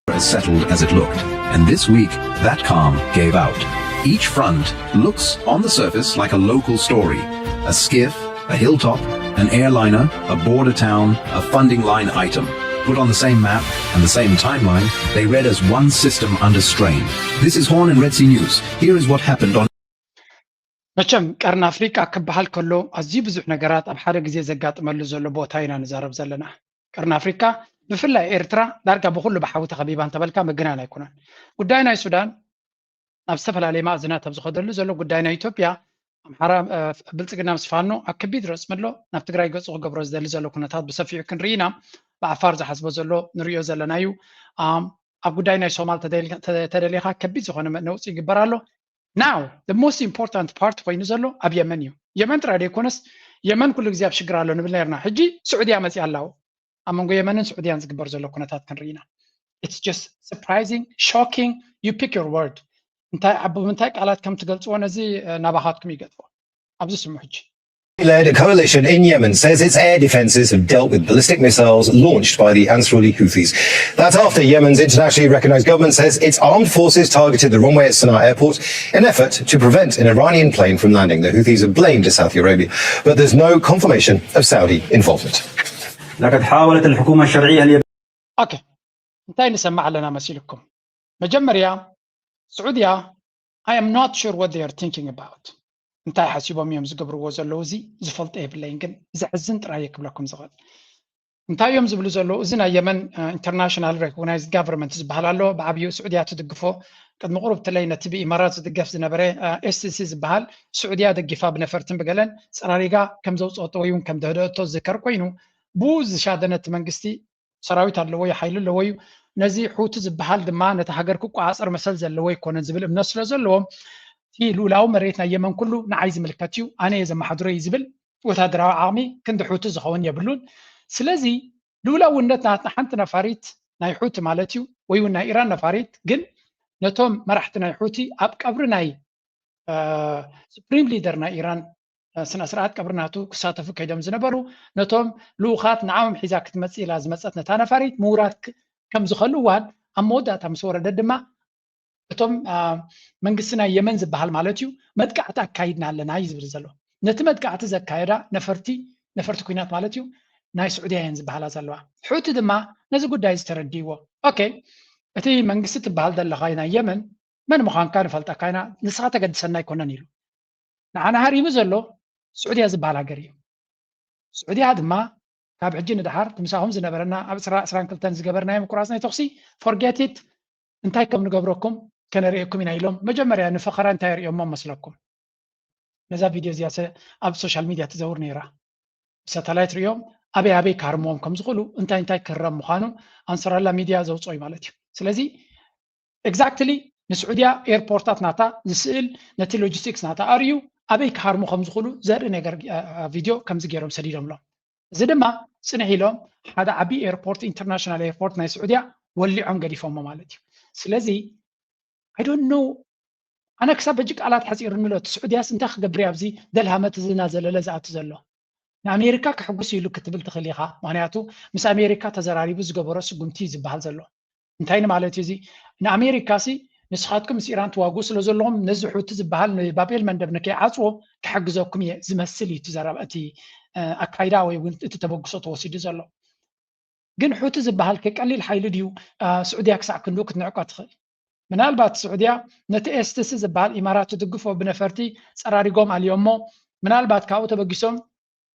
As settled as it looked, and this week that calm gave out. Each front looks, on the surface, like a local story: a skiff, a hilltop, an airliner, a border town, a funding line item. Put on the same map and the same timeline, they read as one system under strain. This is Horn and Red Sea News. Here is what happened on መቸም ቀርኒ ኣፍሪቃ ክበሃል ከሎ ኣዝዩ ብዙሕ ነገራት ኣብ ሓደ ግዜ ዘጋጥመሉ ዘሎ ቦታ ኢና ንዛረብ ዘለና። ቀርኒ ኣፍሪቃ ብፍላይ ኤርትራ ዳርጋ ብኩሉ ብሓዊ ተኸቢባ እንተበልካ ምግናን ኣይኮነን። ጉዳይ ናይ ሱዳን ናብ ዝተፈላለየ ማእዝናት ኣብ ዝኸደሉ ዘሎ ጉዳይ ናይ ኢትዮጵያ ኣምሓራ ብልፅግና ምስ ፋኖ ኣብ ከቢድ ረፅሚ ኣሎ። ናብ ትግራይ ገፁ ክገብሮ ዝደሊ ዘሎ ኩነታት ብሰፊሑ ክንርኢ ኢና። ብዓፋር ዝሓስቦ ዘሎ ንሪኦ ዘለና እዩ። ኣብ ጉዳይ ናይ ሶማል ተደሊኻ ከቢድ ዝኾነ ነውፂ ይግበር ኣሎ። Now the most important part ኮይኑ ዘሎ ኣብ የመን እዩ። የመን ጥራይ ዘይኮነስ የመን ኩሉ ግዜ ኣብ ሽግር ኣሎ ንብል ነርና። ሕጂ ስዑድያ መፅያ ኣላው ኣብ መንጎ የመንን ስዑድያን ዝግበር ዘሎ ኩነታት ክንርኢ ኢና። It's just surprising, shocking, you pick your word። እንታይ ኣብ ምንታይ ቃላት ከም ትገልፅዎ ነዚ ናባኻትኩም ይገጥፎ። ኣብዚ ስሙ ሕጂ led coalition in Yemen says its air defenses have dealt with ballistic missiles launched by the Ansarullah Houthis. That's after Yemen's internationally recognized government says its armed forces targeted the runway at Sana'a airport in an effort to prevent an Iranian plane from landing. The Houthis have blamed Saudi Arabia, but there's no confirmation of Saudi involvement. لقد حاولت الحكومة الشرعية اليمنية okay እንታይ ንሰማዕ ኣለና መሲልኩም? መጀመርያ ስዑድያ I am not sure what they are thinking about እንታይ ሓሲቦም እዮም ዝገብርዎ ዘለዉ እዚ ዝፈልጦ የብለይን። ግን ዘሕዝን ጥራይ ክብለኩም ዝኽእል እንታይ እዮም ዝብሉ ዘለዉ? እዚ ናይ የመን international recognized government ዝበሃል ኣሎ። ብዓብዩ ስዑድያ ትድግፎ ቅድሚ ቁሩብ ትለይ ነቲ ብኢማራት ዝድገፍ ዝነበረ STC ዝበሃል ስዑድያ ደጊፋ ብነፈርትን ብገለን ፀራሪጋ ከም ዘውፀኦቶ ወይ እውን ከም ደህደኦቶ ዝዝከር ኮይኑ ብኡ ዝሻደነ እቲ መንግስቲ ሰራዊት ኣለዎ እዩ ሓይሊ ኣለዎ እዩ። ነዚ ሑቲ ዝበሃል ድማ ነቲ ሃገር ክቆፃፀር መሰል ዘለዎ ኣይኮነን ዝብል እምነት ስለ ዘለዎም እቲ ልኡላዊ መሬት ናይ የመን ኩሉ ንዓይ ዝምልከት እዩ ኣነ እየ ዘመሓድሮ እዩ ዝብል ወታደራዊ ዓቕሚ ክንዲ ሑቲ ዝኸውን የብሉን። ስለዚ ልኡላውነት ናትና ሓንቲ ነፋሪት ናይ ሑቲ ማለት እዩ ወይ እውን ናይ ኢራን ነፋሪት ግን ነቶም መራሕቲ ናይ ሑቲ ኣብ ቀብሪ ናይ supreme leader ናይ ኢራን ስነ ስርዓት ቀብሪ ናቱ ክሳተፉ ከይዶም ዝነበሩ ነቶም ልኡኻት ንዓኦም ሒዛ ክትመፅእ ኢላ ዝመፀት ነታ ነፋሪት ምውራድ ከም ዝኸሉ እዋን ኣብ መወዳእታ ምስ ወረደ ድማ እቶም መንግስቲ ናይ የመን ዝበሃል ማለት እዩ መጥቃዕቲ ኣካይድና ኣለና እዩ ዝብል ዘሎ። ነቲ መጥቃዕቲ ዘካየዳ ነፈርቲ ነፈርቲ ኩናት ማለት እዩ ናይ ስዑድያ እየን ዝበሃላ ዘለዋ። ሑቲ ድማ ነዚ ጉዳይ እዚ ተረዲእዎ። okay እቲ መንግስቲ ትበሃል ዘለኻ ናይ የመን መን ምዃንካ ንፈልጠካ ኢና፣ ንስኻ ተገድሰና ኣይኮነን ኢሉ። ንዓና ሃሪሙ ዘሎ ስዑድያ ዝበሃል ሃገር እዩ። ስዑድያ ድማ ካብ ሕጂ ንደሓር እቲ ምሳኹም ዝነበረና ኣብ ዕስራ ዕስራን ክልተን ዝገበርናዮ ምቁራፅ ናይ ተኹሲ forget it እንታይ ከም ንገብረኩም ከነርእየኩም ኢና ኢሎም መጀመርያ ንፈኸራ እንታይ የርእዮሞ መስለኩም? ነዛ ቪድዮ እዚኣ ኣብ social media ትዘውር ነይራ። ብሳተላይት ሪኦም ኣበይ ኣበይ ክሃርምዎም ከም ዝኽእሉ እንታይ እንታይ ክህረም ምዃኑ ኣንሰራላ ሚድያ ዘውፅኦ እዩ ማለት እዩ። ስለዚ exactly ንስዑድያ ኤርፖርታት ናታ ዝስእል ነቲ logistics ናታ ኣርእዩ ኣበይ ክሃርሙ ከም ዝኽእሉ ዘርኢ ነገር ቪድዮ ከምዚ ገይሮም ሰዲዶምሎም። እዚ ድማ ፅንሕ ኢሎም ሓደ ዓብዪ ኤርፖርት international airport ናይ ስዑድያ ወሊዖም ገዲፎሞ ማለት እዩ። ስለዚ I don't know ኣነ ክሳብ በጂ ቃላት ሓፂሩኒ ኣሎ። እቲ ስዑድያስ እንታይ ክገብር እዩ ኣብዚ ደልሃመት እዚ እናዘለለ ዝኣቱ ዘሎ? ንኣሜሪካ ከሕጉስ ኢሉ ክትብል ትኽእል ኢኻ። ምኽንያቱ ምስ ኣሜሪካ ተዘራሪቡ ዝገበሮ ስጉምቲ እዩ ዝበሃል ዘሎ። እንታይ ንማለት እዩ እዚ? ንኣሜሪካ ሲ ንስኻትኩም ምስ ኢራን ትዋግኡ ስለ ዘለኹም ነዚ ሑቲ ዝበሃል ንባብ ኤል መንደብ ንከይዓፅዎ ክሕግዘኩም እየ ዝመስል እዩ እቲ ኣካይዳ ወይ እውን እቲ ተበግሶ ተወሲዱ ዘሎ። ግን ሑቲ ዝበሃል ከ ቀሊል ሓይሊ ድዩ ስዑድያ ክሳዕ ክንድኡ ክትንዕቆ ትኽእል? ምናልባት ስዑድያ ነቲ STC ዝበሃል ኢማራት ትድግፎ ብነፈርቲ ፀራሪጎም ኣልዮሞ ምናልባት ካብኡ ተበጊሶም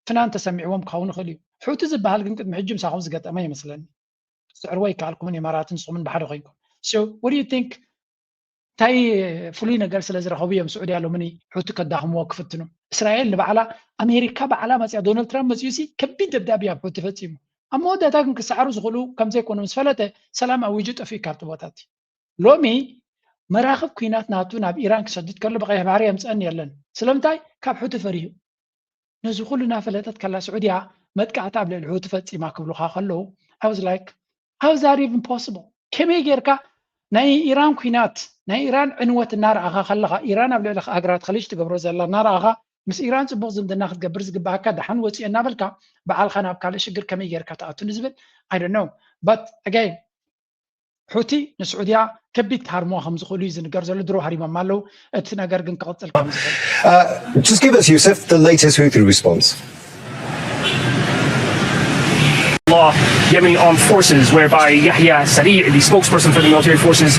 ፍናን ተሰሚዕዎም ክኸውን ይኽእል እዩ። ሑቲ ዝበሃል ግን ቅድሚ ሕጂ ምሳኹም ዝገጠመ ይመስለኒ። ክትስዕርዎ ኣይከኣልኩምን ኢማራትን ንስኹምን ብሓደ ኮይንኩም። So what do you think እንታይ ፍሉይ ነገር ስለ ዝረኸቡ እዮም ስዑድያ ሎምኒ ሑቲ ከዳኽምዎ ክፍትኑ? እስራኤል ንባዕላ ኣሜሪካ ባዕላ መፅያ ዶናልድ ትራምፕ መፅዩ ሲ ከቢድ ደብዳቤ ኣብ ሑቲ ፈፂሙ። ኣብ መወዳእታ ግን ክሰዓሩ ዝኽእሉ ከምዘይኮኑ ምስ ፈለጠ ሰላም ኣዊጁ ጠፊኡ ካብቲ ቦታ እቲ። ሎሚ መራኽብ ኲናት ናቱ ናብ ኢራን ክሰድድ ከሎ ብቐይሕ ባሕሪ የምፅአኒ የለን። ስለምንታይ? ካብ ሑቲ ፈሪሁ። ነዚ ኩሉ እናፈለጠት ከላ ስዑድያ መጥቃዕቲ ኣብ ልዕሊ ሑቲ ፈፂማ ክብሉኻ ከለዉ I was like how is that even possible? ከመይ ጌርካ ናይ ኢራን ኲናት ናይ ኢራን ዕንወት እናረኣኻ ከለኻ ኢራን ኣብ ልዕሊ ሃገራት ኸሊጅ ትገብሮ ዘላ እናረኣኻ ምስ ኢራን ፅቡቕ ዝምድና ክትገብር ዝግበኣካ ደሓን ወፂኦ እናበልካ በዓልኻ ናብ ካልእ ሽግር ከመይ ጌርካ ትኣቱ ንዝብል I don't know but again ሑቲ ንስዑድያ ከቢድ ክሃርምዋ ከም ዝኽእሉ እዩ ዝንገር ዘሎ። ድሮ ሃሪሞም ኣለዉ። እቲ ነገር ግን ክቕጽል ከም ዝኽእል Uh, just give us, Yusuf, the latest Houthi response. Law Yemeni armed forces, whereby Yahya Sari, the spokesperson for the military forces,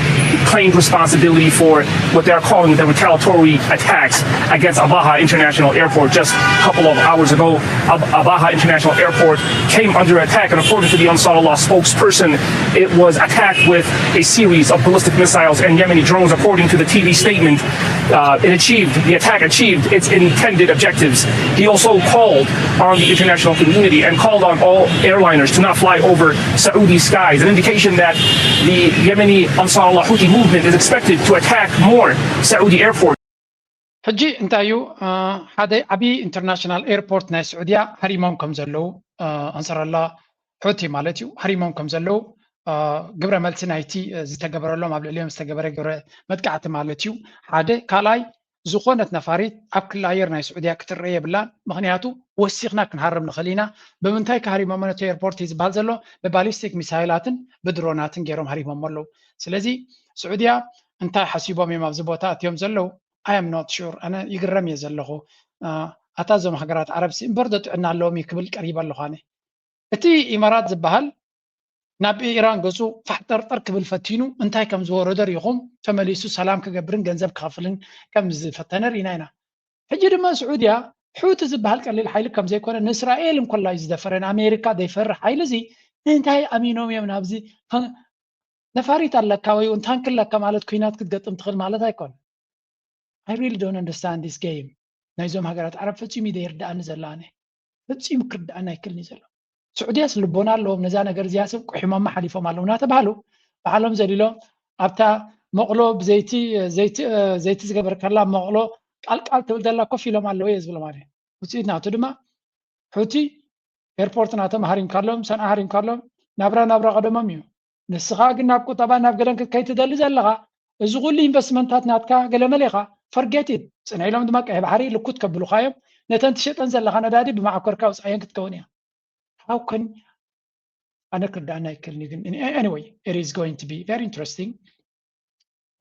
claimed responsibility for what they are calling the retaliatory attacks against Abaha International Airport just a couple of hours ago. Ab- Abaha International Airport came under attack, and according to the Ansarullah spokesperson, it was attacked with a series of ballistic missiles and Yemeni drones, according to the T V statement. Uh, it achieved, the attack achieved its intended objectives. He also called on the international community and called on all airliners to not fly over Saudi skies, an indication that the Yemeni Ansarullah Houthi movement is expected to attack more Saudi airports. ሕጂ እንታይ እዩ ሓደ ዓብዪ ኢንተርናሽናል ኤርፖርት ናይ ስዑድያ ሃሪሞም ከም ዘለዉ፣ ኣንሰራላ ሑቲ ማለት እዩ፣ ሃሪሞም ከም ዘለዉ ግብረ መልሲ ናይቲ ዝተገበረሎም፣ ኣብ ልዕሊኦም ዝተገበረ ግብረ መጥቃዕቲ ማለት እዩ ሓደ። ካልኣይ፣ ዝኾነት ነፋሪት ኣብ ክሊ ኣየር ናይ ስዑድያ ክትረአ የብላን። ምኽንያቱ ወሲኽና ክንሃርም ንኽእል ኢና። ብምንታይ ክሃሪሞሞ ነቲ ኤርፖርት እዩ ዝበሃል ዘሎ? ብባሊስቲክ ሚሳይላትን ብድሮናትን ገይሮም ሃሪሞሞ ኣለዉ። ስለዚ ስዑድያ እንታይ ሓሲቦም እዮም ኣብዚ ቦታ ኣትዮም ዘለዉ? I am not sure። ኣነ ይግረም እየ ዘለኹ። ኣታ እዞም ሃገራት ዓረብሲ እምበር ዶ ጥዕና ኣለዎም እዩ ክብል ቀሪበ ኣለኹ ኣነ። እቲ ኢማራት ዝበሃል ናብ ኢራን ገጹ ፋሕጠርጠር ክብል ፈቲኑ እንታይ ከም ዝወረዶ ሪኢኹም፣ ተመሊሱ ሰላም ክገብርን ገንዘብ ክኸፍልን ከም ዝፈተነ ርኢና ኢና። ሕጂ ድማ ስዑድያ ሑቲ ዝበሃል ቀሊል ሓይሊ ከም ዘይኮነ ንእስራኤል እንኮላ እዩ ዝደፈረ፣ ንኣሜሪካ ዘይፈርሕ ሓይሊ እዚ እንታይ ኣሚኖም እዮም ናብዚ ነፋሪት ኣለካ ወይ እውን ታንክ ኣለካ ማለት ኩናት ክትገጥም ትኽእል ማለት ኣይኮነ። I really don't understand this game። ናይዞም ሃገራት ዓረብ ፈጺሙ እዩ ዘይርድኣኒ ዘሎ ኣነ። ፈጺሙ ክርድኣኒ ኣይክእልን እዩ ዘሎ። ስዑድያስ ልቦና ኣለዎም፣ ነዛ ነገር እዚኣ ሰብ ቁሒሞማ ሓሊፎም ኣለዉ እናተባህሉ ባዕሎም ዘሊሎም ኣብታ መቕሎ ብዘይቲ ዘይቲ ዘይቲ ዝገበርካላ መቕሎ ቃልቃል ትብል ዘላ ኮፍ ኢሎም ኣለዉ እየ ዝብሎም ኣነ። ውፅኢት ናቱ ድማ ሑቲ ኤርፖርት ናቶም ሃሪምካሎም፣ ሰንዓ ሃሪምካሎም፣ ናብራ ናብራ ቀደሞም እዩ። ንስኻ ግን ናብ ቁጠባ ናብ ገለን ክትከይድ ትደሊ ዘለኻ፣ እዚ ኩሉ ኢንቨስትመንታት ናትካ ገለመለ ኢኻ፣ ፈርጌት ኢት። ጽንሕ ኢሎም ድማ ቀይ ባሕሪ ልኩት ከብሉኻ እዮም። ነተን ትሸጠን ዘለኻ ነዳዲ ብመዓኮርካ ውጻየን ክትከውን እያ። How can ኣነ ክርዳእና ኣይክእልን ግን anyway it is going to be very interesting።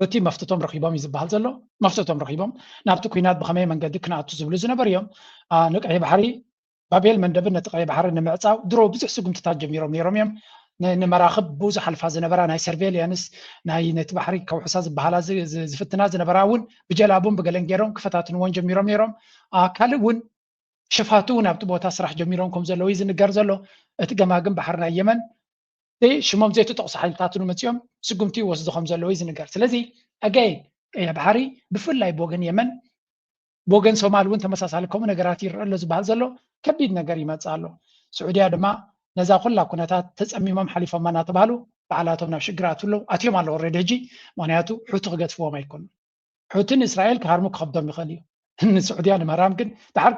እቲ መፍትቶም ረኺቦም እዩ ዝበሃል ዘሎ። መፍትቶም ረኺቦም ናብቲ ኩናት ብኸመይ መንገዲ ክንኣቱ ዝብሉ ዝነበሩ እዮም። ንቀይ ባሕሪ ባቤል መንደብን ነቲ ቀይ ባሕሪ ንምዕፃው ድሮ ብዙሕ ስጉምትታት ጀሚሮም ነይሮም እዮም። ንመራኽብ ብኡ ዝሓልፋ ዝነበራ ናይ ሰርቬልያንስ ናይ ነቲ ባሕሪ ከውሕሳ ዝበሃላ ዝፍትና ዝነበራ እውን ብጀላቡን ብገለን ገይሮም ክፈታትንዎን ጀሚሮም ነይሮም። ካልእ እውን ሸፋቱ እውን ኣብቲ ቦታ ስራሕ ጀሚሮም ከም ዘለዉ እዩ ዝንገር ዘሎ። እቲ ገማግም ባሕሪ ናይ የመን ሽሞም ዘይተጠቕሱ ሓይልታት እውን መፂኦም ስጉምቲ ይወስዱ ከም ዘለዉ እዩ ዝንገር። ስለዚ again ቀይሕ ባሕሪ ብፍላይ ብወገን የመን ብወገን ሶማል እውን ተመሳሳሊ ከምኡ ነገራት ይረአ ኣሎ ዝበሃል ዘሎ ከቢድ ነገር ይመፅእ ኣሎ። ስዑድያ ድማ ነዛ ኩላ ኩነታት ተፀሚሞም ሓሊፎማ እናተባህሉ ባዕላቶም ናብ ሽግር ኣትው ኣለዉ ኣትዮም ኣለዉ already ሕጂ። ምክንያቱ ሑቲ ክገድፍዎም ኣይኮኑን። ሑቲ ንእስራኤል ክሃርሙ ክኸብዶም ይኽእል እዩ። ንስዑድያ ንምህራም ግን ድሓር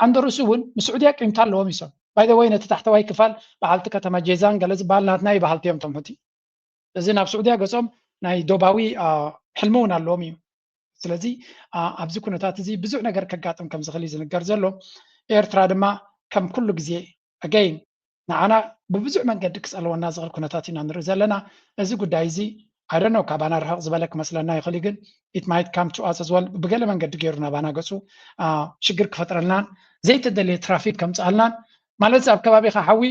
under ርእሱ እውን ንስዑድያ ቂምታ ኣለዎም ይሶም። By the way ነቲ ታሕተዋይ ክፋል በዓልቲ ከተማ ጄዛን ገለ ዝበሃል ናትና ይበሃልቲ እዮም እቶም ሑቲ። እዚ ናብ ስዑድያ ገጾም ናይ ዶባዊ ሕልሚ እውን ኣለዎም እዩ። ስለዚ ኣብዚ ኩነታት እዚ ብዙሕ ነገር ከጋጥም ከም ዝኽእል እዩ ዝንገር ዘሎ። ኤርትራ ድማ ከም ኩሉ ግዜ again ንዓና ብብዙሕ መንገዲ ክጸልወና ዝኽእል ኩነታት ኢና ንርኢ ዘለና። እዚ ጉዳይ እዚ I don't know ካባና ርሕቕ ዝበለ ክመስለና ይኽእል እዩ፣ ግን it might come to us as well። ብገለ መንገዲ ገይሩ ናባና ገጹ ሽግር ክፈጥረልናን ዘይተደለየ ትራፊክ ከምጽኣልናን ማለት ኣብ ከባቢኻ ሓዊ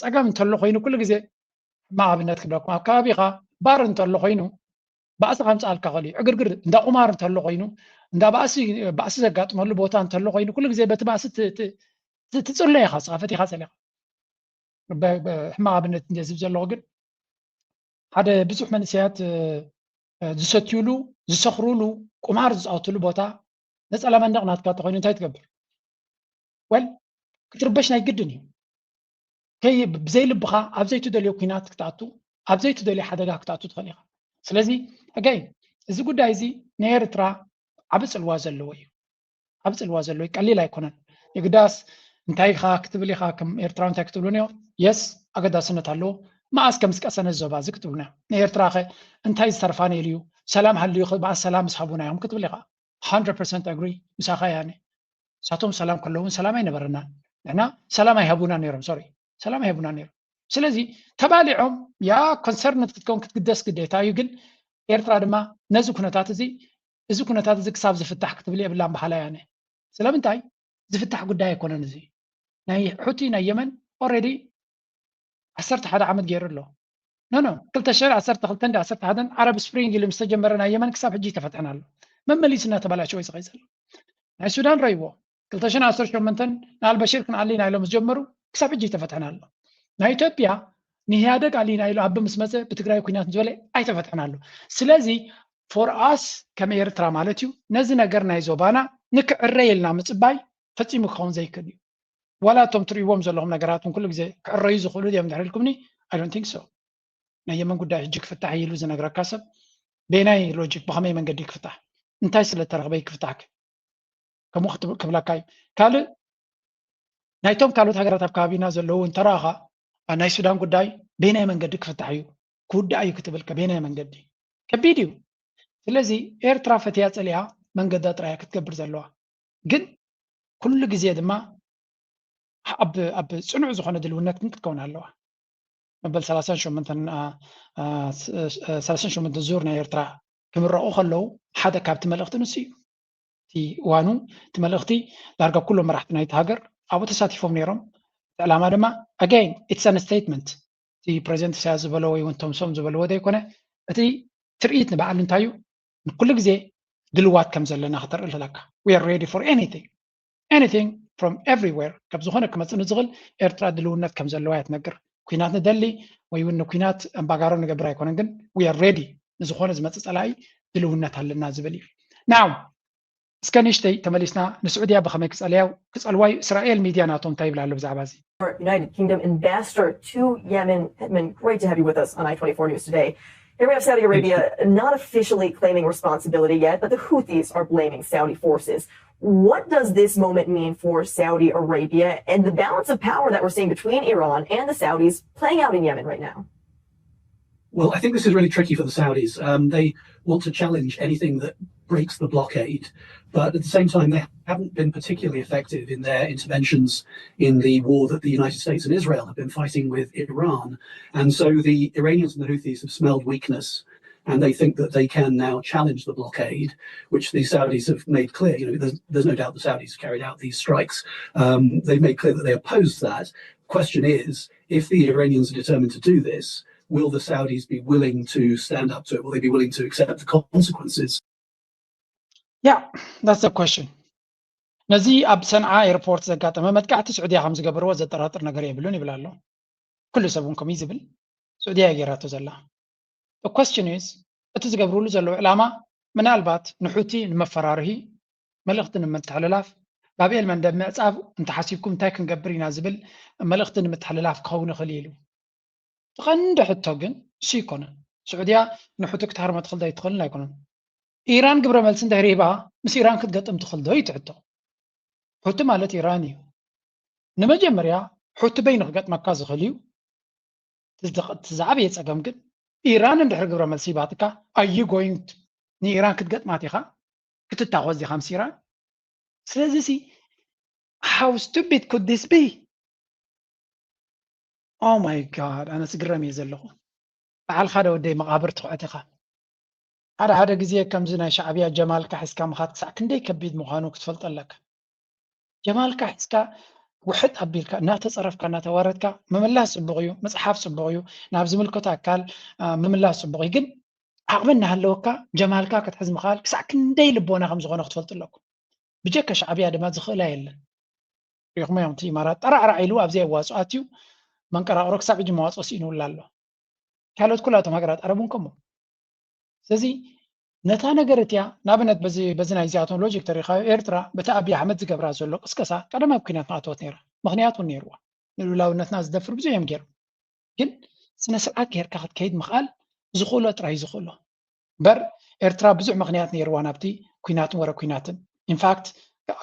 ጸገም እንተሎ ኮይኑ ኩሉ ግዜ ሕማቕ ኣብነት ክብለኩም ኣብ ከባቢኻ ባር እንተሎ ኮይኑ ባእሲ ከምፅኣልካ ክእል እዩ። ዕግርግር እንዳ ቁማር እንተሎ ኮይኑ እንዳ ባእሲ ባእሲ ዘጋጥመሉ ቦታ እንተሎ ኮይኑ ኩሉ ግዜ በቲ ባእሲ ትፅሎ ኢኻ፣ ስኻ ፈቲኻ ፀሊኻ። ሕማቕ ኣብነት እንደ ዝብ ዘለኹ ግን ሓደ ብዙሕ መንእሰያት ዝሰትዩሉ ዝሰኽሩሉ ቁማር ዝፃወትሉ ቦታ ነፀላ መንደቕ ናትካ እንተኮይኑ እንታይ ትገብር? ወል ክትርበሽ ናይ ግድን እዩ። ከይ ብዘይ ልብኻ ኣብ ዘይትደልዮ ኩናት ክትኣቱ ኣብ ዘይትደልዮ ሓደጋ ክትኣቱ ትኽእል ኢኻ። ስለዚ ሕገይ እዚ ጉዳይ እዚ ንኤርትራ ዓቢ ጽልዋ ዘለዎ እዩ። ዓቢ ጽልዋ ዘለዎ እዩ፣ ቀሊል ኣይኮነን። የግዳስ እንታይ ኢኻ ክትብል ኢኻ፣ ከም ኤርትራዊ እንታይ ክትብሉ ኒዮ? የስ ኣገዳስነት ኣለዎ። መኣስ ከም ዝቀሰነ ዘባ እዚ ክትብሉ ኒዮ። ንኤርትራ ኸ እንታይ ዝተርፋ ነይሩ እዩ? ሰላም ሃልዩ ኸ መኣስ ሰላም ምስ ሃቡና እዮም ክትብል ኢኻ። hundred percent agree ምሳኻ ያኔ ንሳቶም ሰላም ከለውን ሰላም ኣይነበረናን። ንሕና ሰላም ኣይሃቡና ነይሮም፣ ሶሪ ሰላም ኣይሃቡና ነይሮም። ስለዚ ተባሊዖም ያ ኮንሰርንድ ክትከውን ክትግደስ ግዴታ እዩ። ግን ኤርትራ ድማ ነዚ ኩነታት እዚ እዚ ኩነታት እዚ ክሳብ ዝፍታሕ ክትብል የብላን በሃላይ ኣነ። ስለምንታይ ዝፍታሕ ጉዳይ ኣይኮነን። እዚ ናይ ሑቲ ናይ የመን ኦልሬዲ ዓሰርተ ሓደ ዓመት ገይሩ ኣሎ። ኖ ኖ ክልተ ሽሕን ዓሰርተ ክልተን ዓሰርተ ሓደን ዓረብ ስፕሪንግ ኢሉ ምስ ተጀመረ ናይ የመን ክሳብ ሕጂ ኣይተፈትሐን ኣሎ። መመሊሱ እናተባላሸወ እዩ ዝኸይድ ዘሎ። ናይ ሱዳን ረይዎ ክልተ ሽሕን ዓሰርተ ሸሞንተን ንኣልበሽር ክንኣሊ ኢና ኢሎም ምስ ጀመሩ ክሳብ ሕጂ ኣይተፈትሐን ኣሎ። ናይ ኢትዮጵያ ንኢህኣደግ ኣሊና ኢሉ ኣቢ ምስ መፀ ብትግራይ ኩናት ዝበለ ኣይተፈትሐን ኣሎ። ስለዚ ፎር ኣስ ከም ኤርትራ ማለት እዩ ነዚ ነገር ናይ ዞባና ንክዕረ ኢልና ምፅባይ ፈፂሙ ክኸውን ዘይክእል እዩ። ዋላ እቶም ትርእይዎም ዘለኹም ነገራት እውን ኩሉ ግዜ ክዕረዩ ዝኽእሉ ድዮም ድሕሪ ኢልኩምኒ? I don't think so። ናይ የመን ጉዳይ ሕጂ ክፍታሕ እዩ ኢሉ ዝነግረካ ሰብ በየናይ ሎጂክ ብኸመይ መንገዲ ክፍታሕ እንታይ ስለ ተረኽበ ክፍታሕ ከምኡ ክትብ- ክብለካ እዩ። ካልእ ናይቶም ካልኦት ሃገራት ኣብ ከባቢና ዘለዉ እንተረኣኻ ኣብ ናይ ሱዳን ጉዳይ በየናይ መንገዲ ክፍታሕ እዩ ክውዳእ እዩ ክትብል ከ በየናይ መንገዲ ከቢድ እዩ። ስለዚ ኤርትራ ፈትያ ፀሊኣ መንገዳ ጥራያ ክትገብር ዘለዋ ግን ኩሉ ግዜ ድማ ኣብ ኣብ ፅኑዕ ዝኾነ ድልውነት ግን ክትከውን ኣለዋ። መበል ሰላሳን ሸሞንተን ዙር ናይ ኤርትራ ክምረቑ ከለዉ ሓደ ካብቲ መልእኽቲ ንሱ እዩ። እቲ ዋኑ እቲ መልእኽቲ ዳርጋ ኩሎም መራሕቲ ናይቲ ሃገር ኣብኡ ተሳቲፎም ነይሮም። እቲ ዕላማ ድማ ኣጋይን ኢትስ ኣን ስቴትመንት እቲ ፕሬዚደንት ኢሳያስ ዝበሎ ወይ እውን ቶምሶም ዝበልዎ ዘይኮነ እቲ ትርኢት ንባዕሉ እንታይ እዩ ንኩሉ ግዜ ድልዋት ከም ዘለና ክተርኢ ኣለካ። We are ready for anything anything from everywhere ካብ ዝኾነ ክመፅእ ንዝኽእል ኤርትራ ድልውነት ከም ዘለዋ እያ ትነግር። ኩናት ንደሊ ወይ እውን ንኩናት ኣምባጋሮ ንገብር ኣይኮነን ግን we are ready ንዝኾነ ዝመፅእ ፀላኢ ድልውነት ኣለና ዝብል እዩ። ናው እስከ ንእሽተይ ተመሊስና ንስዑድያ ብኸመይ ክፀልያ ክፀልዋዩ እስራኤል ሚድያ ናቶም እንታይ ይብላ ኣሎ ብዛዕባ እዚ? United Kingdom ambassador to Yemen. Edmund, great to have you with us on I twenty-four News today. Here we have Saudi Arabia not officially claiming responsibility yet, but the Houthis are blaming Saudi forces. What does this moment mean for Saudi Arabia and the balance of power that we're seeing between Iran and the Saudis playing out in Yemen right now? Well, I think this is really tricky for the Saudis. Um, they want to challenge anything that breaks the blockade, but at the same time, they haven't been particularly effective in their interventions in the war that the United States and Israel have been fighting with Iran. And so the Iranians and the Houthis have smelled weakness, and they think that they can now challenge the blockade, which the Saudis have made clear. You know, there's, there's no doubt the Saudis carried out these strikes. Um, they've made clear that they oppose that. Question is, if the Iranians are determined to do this, will the Saudis be willing to stand up to it? Will they be willing to accept the consequences? Yeah, that's the question. ነዚ ኣብ ሰንዓ ኤርፖርት ዘጋጠመ መጥቃዕቲ ስዑድያ ከም ዝገበርዎ ዘጠራጥር ነገር የብሉን ይብል ኣሎ። ኩሉ ሰብ እውን ከምኡ ዝብል ስዑድያ እያ ገይራቶ ዘላ። The question is እቲ ዝገብርሉ ዘለዉ ዕላማ ምናልባት ንሑቲ ንመፈራርሂ መልእኽቲ ንምትሕልላፍ ባብኤል መንደብ ምዕፃብ እንተሓሲብኩም እንታይ ክንገብር ኢና ዝብል መልእኽቲ ንምትሕልላፍ ክኸውን ይኽእል ኢሉ። እቲ ቀንዲ ሕቶ ግን እሱ ኣይኮነን። ስዑድያ ንሑቲ ክትሃርሞ ትኽእል ዶ ኣይትኽእልን ኣይኮነን። ኢራን ግብረ መልሲ እንድሕር ሂባ ምስ ኢራን ክትገጥም ትኽእል ዶ እዩ እቲ ሕቶ። ሑቲ ማለት ኢራን እዩ። ንመጀመርያ ሑቲ በይኑ ክገጥመካ ዝኽእል እዩ። እቲ ዝዓበየ ፀገም ግን ኢራን እንድሕር ግብረ መልሲ ሂባትካ are you going ንኢራን ክትገጥማ ዲኻ ክትታኾስ ዲኻ ምስ ኢራን? ስለዚ ሲ how stupid could this be? Oh my God ኣነ ስግረም እየ ዘለኹ። በዓልኻ ዶ ወደይ መቓብር ትኹዕት ኢኻ። ሓደ ሓደ ግዜ ከምዚ ናይ ሻዕብያ ጀማልካ ሒዝካ ምኻድ ክሳዕ ክንደይ ከቢድ ምዃኑ ክትፈልጦ ኣለካ። ጀማልካ ሒዝካ ውሕጥ ኣቢልካ እናተፀረፍካ እናተዋረድካ ምምላስ ፅቡቕ እዩ፣ ምፅሓፍ ፅቡቕ እዩ፣ ናብ ዝምልከቶ ኣካል ምምላስ ፅቡቕ እዩ። ግን ዓቕሚ እናሃለወካ ጀማልካ ክትሕዝ ምኽኣል ክሳዕ ክንደይ ልቦና ከም ዝኾነ ክትፈልጡ ኣለኩም። ብጀካ ሻዕብያ ድማ ዝኽእላ የለን። ሪኹሞ እዮም እቲ ኢማራት ጠራዕራዕ ኢሉ ኣብዚኣ ይዋፅኦ ኣትዩ መንቀራቕሮ ክሳብ ሕጂ መዋፅኦ ስኢኑላ ኣሎ። ካልኦት ኩላቶም ሃገራት ዓረብ እውን ከምኡ። ስለዚ ነታ ነገር እቲኣ ንኣብነት በዚ በዚ ናይ እዚኣቶም ሎጂክ ተሪኻዮ ኤርትራ በቲ ኣብይ ኣሕመድ ዝገብራ ዘሎ ቅስቀሳ ቀደም ኣብ ኩናት ምኣተወት ነይራ። ምኽንያት እውን ነይርዋ። ንልኡላውነትና ዝደፍር ብዙሕ እዮም ገይሮም። ግን ስነ ስርዓት ጌርካ ክትከይድ ምኽኣል ዝኽእሎ ጥራይ ዝኽእሎ እምበር ኤርትራ ብዙሕ ምኽንያት ነይርዋ ናብቲ ኩናትን ወረ ኩናትን። ኢንፋክት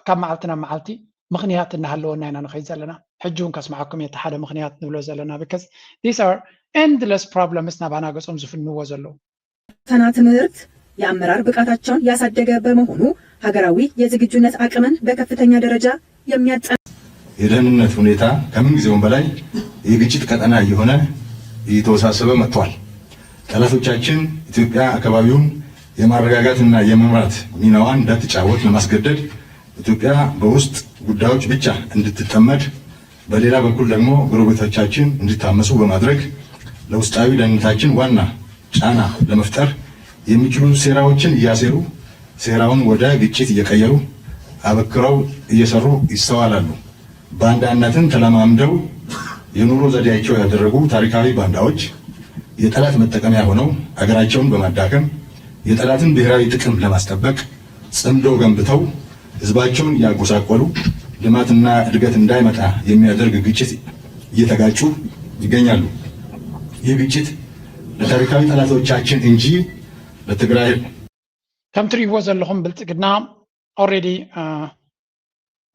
ካብ መዓልቲ ናብ መዓልቲ ምኽንያት እናሃለወና ኢና ንኸይድ ዘለና። ሕጂ እውን ከስምዓኩም እየ እቲ ሓደ ምኽንያት ንብሎ ዘለና because these are endless problems ናባና ገጾም ዝፍንዎ ዘለዉ። ፈተና ትምህርት የአመራር ብቃታቸውን ያሳደገ በመሆኑ ሀገራዊ የዝግጁነት አቅምን በከፍተኛ ደረጃ የሚያጠ የደህንነት ሁኔታ ከምንጊዜውም በላይ የግጭት ቀጠና እየሆነ እየተወሳሰበ መጥቷል። ጠላቶቻችን ኢትዮጵያ አካባቢውን የማረጋጋትና የመምራት ሚናዋን እንዳትጫወት ለማስገደድ ኢትዮጵያ በውስጥ ጉዳዮች ብቻ እንድትጠመድ፣ በሌላ በኩል ደግሞ ጎረቤቶቻችን እንዲታመሱ በማድረግ ለውስጣዊ ደህንነታችን ዋና ጫና ለመፍጠር የሚችሉ ሴራዎችን እያሴሩ ሴራውን ወደ ግጭት እየቀየሩ አበክረው እየሰሩ ይስተዋላሉ። ባንዳነትን ተለማምደው የኑሮ ዘዴያቸው ያደረጉ ታሪካዊ ባንዳዎች የጠላት መጠቀሚያ ሆነው አገራቸውን በማዳከም የጠላትን ብሔራዊ ጥቅም ለማስጠበቅ ጽምዶ ገንብተው ህዝባቸውን እያጎሳቆሉ ልማትና እድገት እንዳይመጣ የሚያደርግ ግጭት እየተጋጩ ይገኛሉ። ይህ ግጭት ለታሪካዊ ጠላቶቻችን እንጂ ለትግራይ ከም ትሪእዎ ዘለኹም ብልፅግና already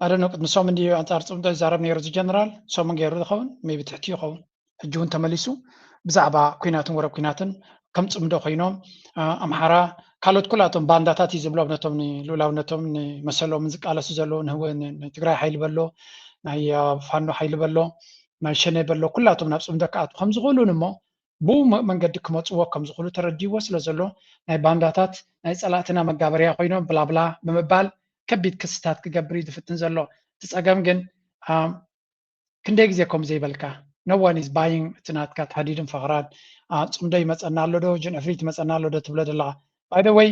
ኣደነ ቅድሚ ሰሙን ድዩ ኣንፃር ፅምዶ ይዛረብ ነይሩ እዚ ጀነራል? ሰሙን ገይሩ ዝኸውን maybe ትሕቲ ይኸውን። ሕጂ እውን ተመሊሱ ብዛዕባ ኩናትን ወረ ኩናትን ከም ፅምዶ ኮይኖም ኣምሓራ ካልኦት ኩላቶም ባንዳታት እዩ ዝብሎም ነቶም ንልኡላውነቶም ንመሰሎምን ዝቃለሱ ዘለዉ ንትግራይ ሓይሊ በሎ ናይ ፋኖ ሓይሊ በሎ ናይ ሸኔ በሎ ኩላቶም ናብ ፅምዶ ክኣቱ ከም ዝኽእሉን እሞ ብኡ መንገዲ ክመፅዎ ከም ዝኽእሉ ተረዲዎ ስለ ዘሎ ናይ ባንዳታት ናይ ፀላእትና መጋበርያ ኮይኖም ብላብላ ብምባል ከቢድ ክስታት ክገብር እዩ ዝፍትን ዘሎ። እቲ ፀገም ግን ክንደይ ግዜ ከም ዘይበልካ no one is buying እቲ ናትካ ተሃዲድን ፈኽራን ፅምዶ ይመፀና ኣሎ ዶ ጅን እፍሪት ይመፀና ኣሎ ዶ ትብሎ ዘለኻ by the way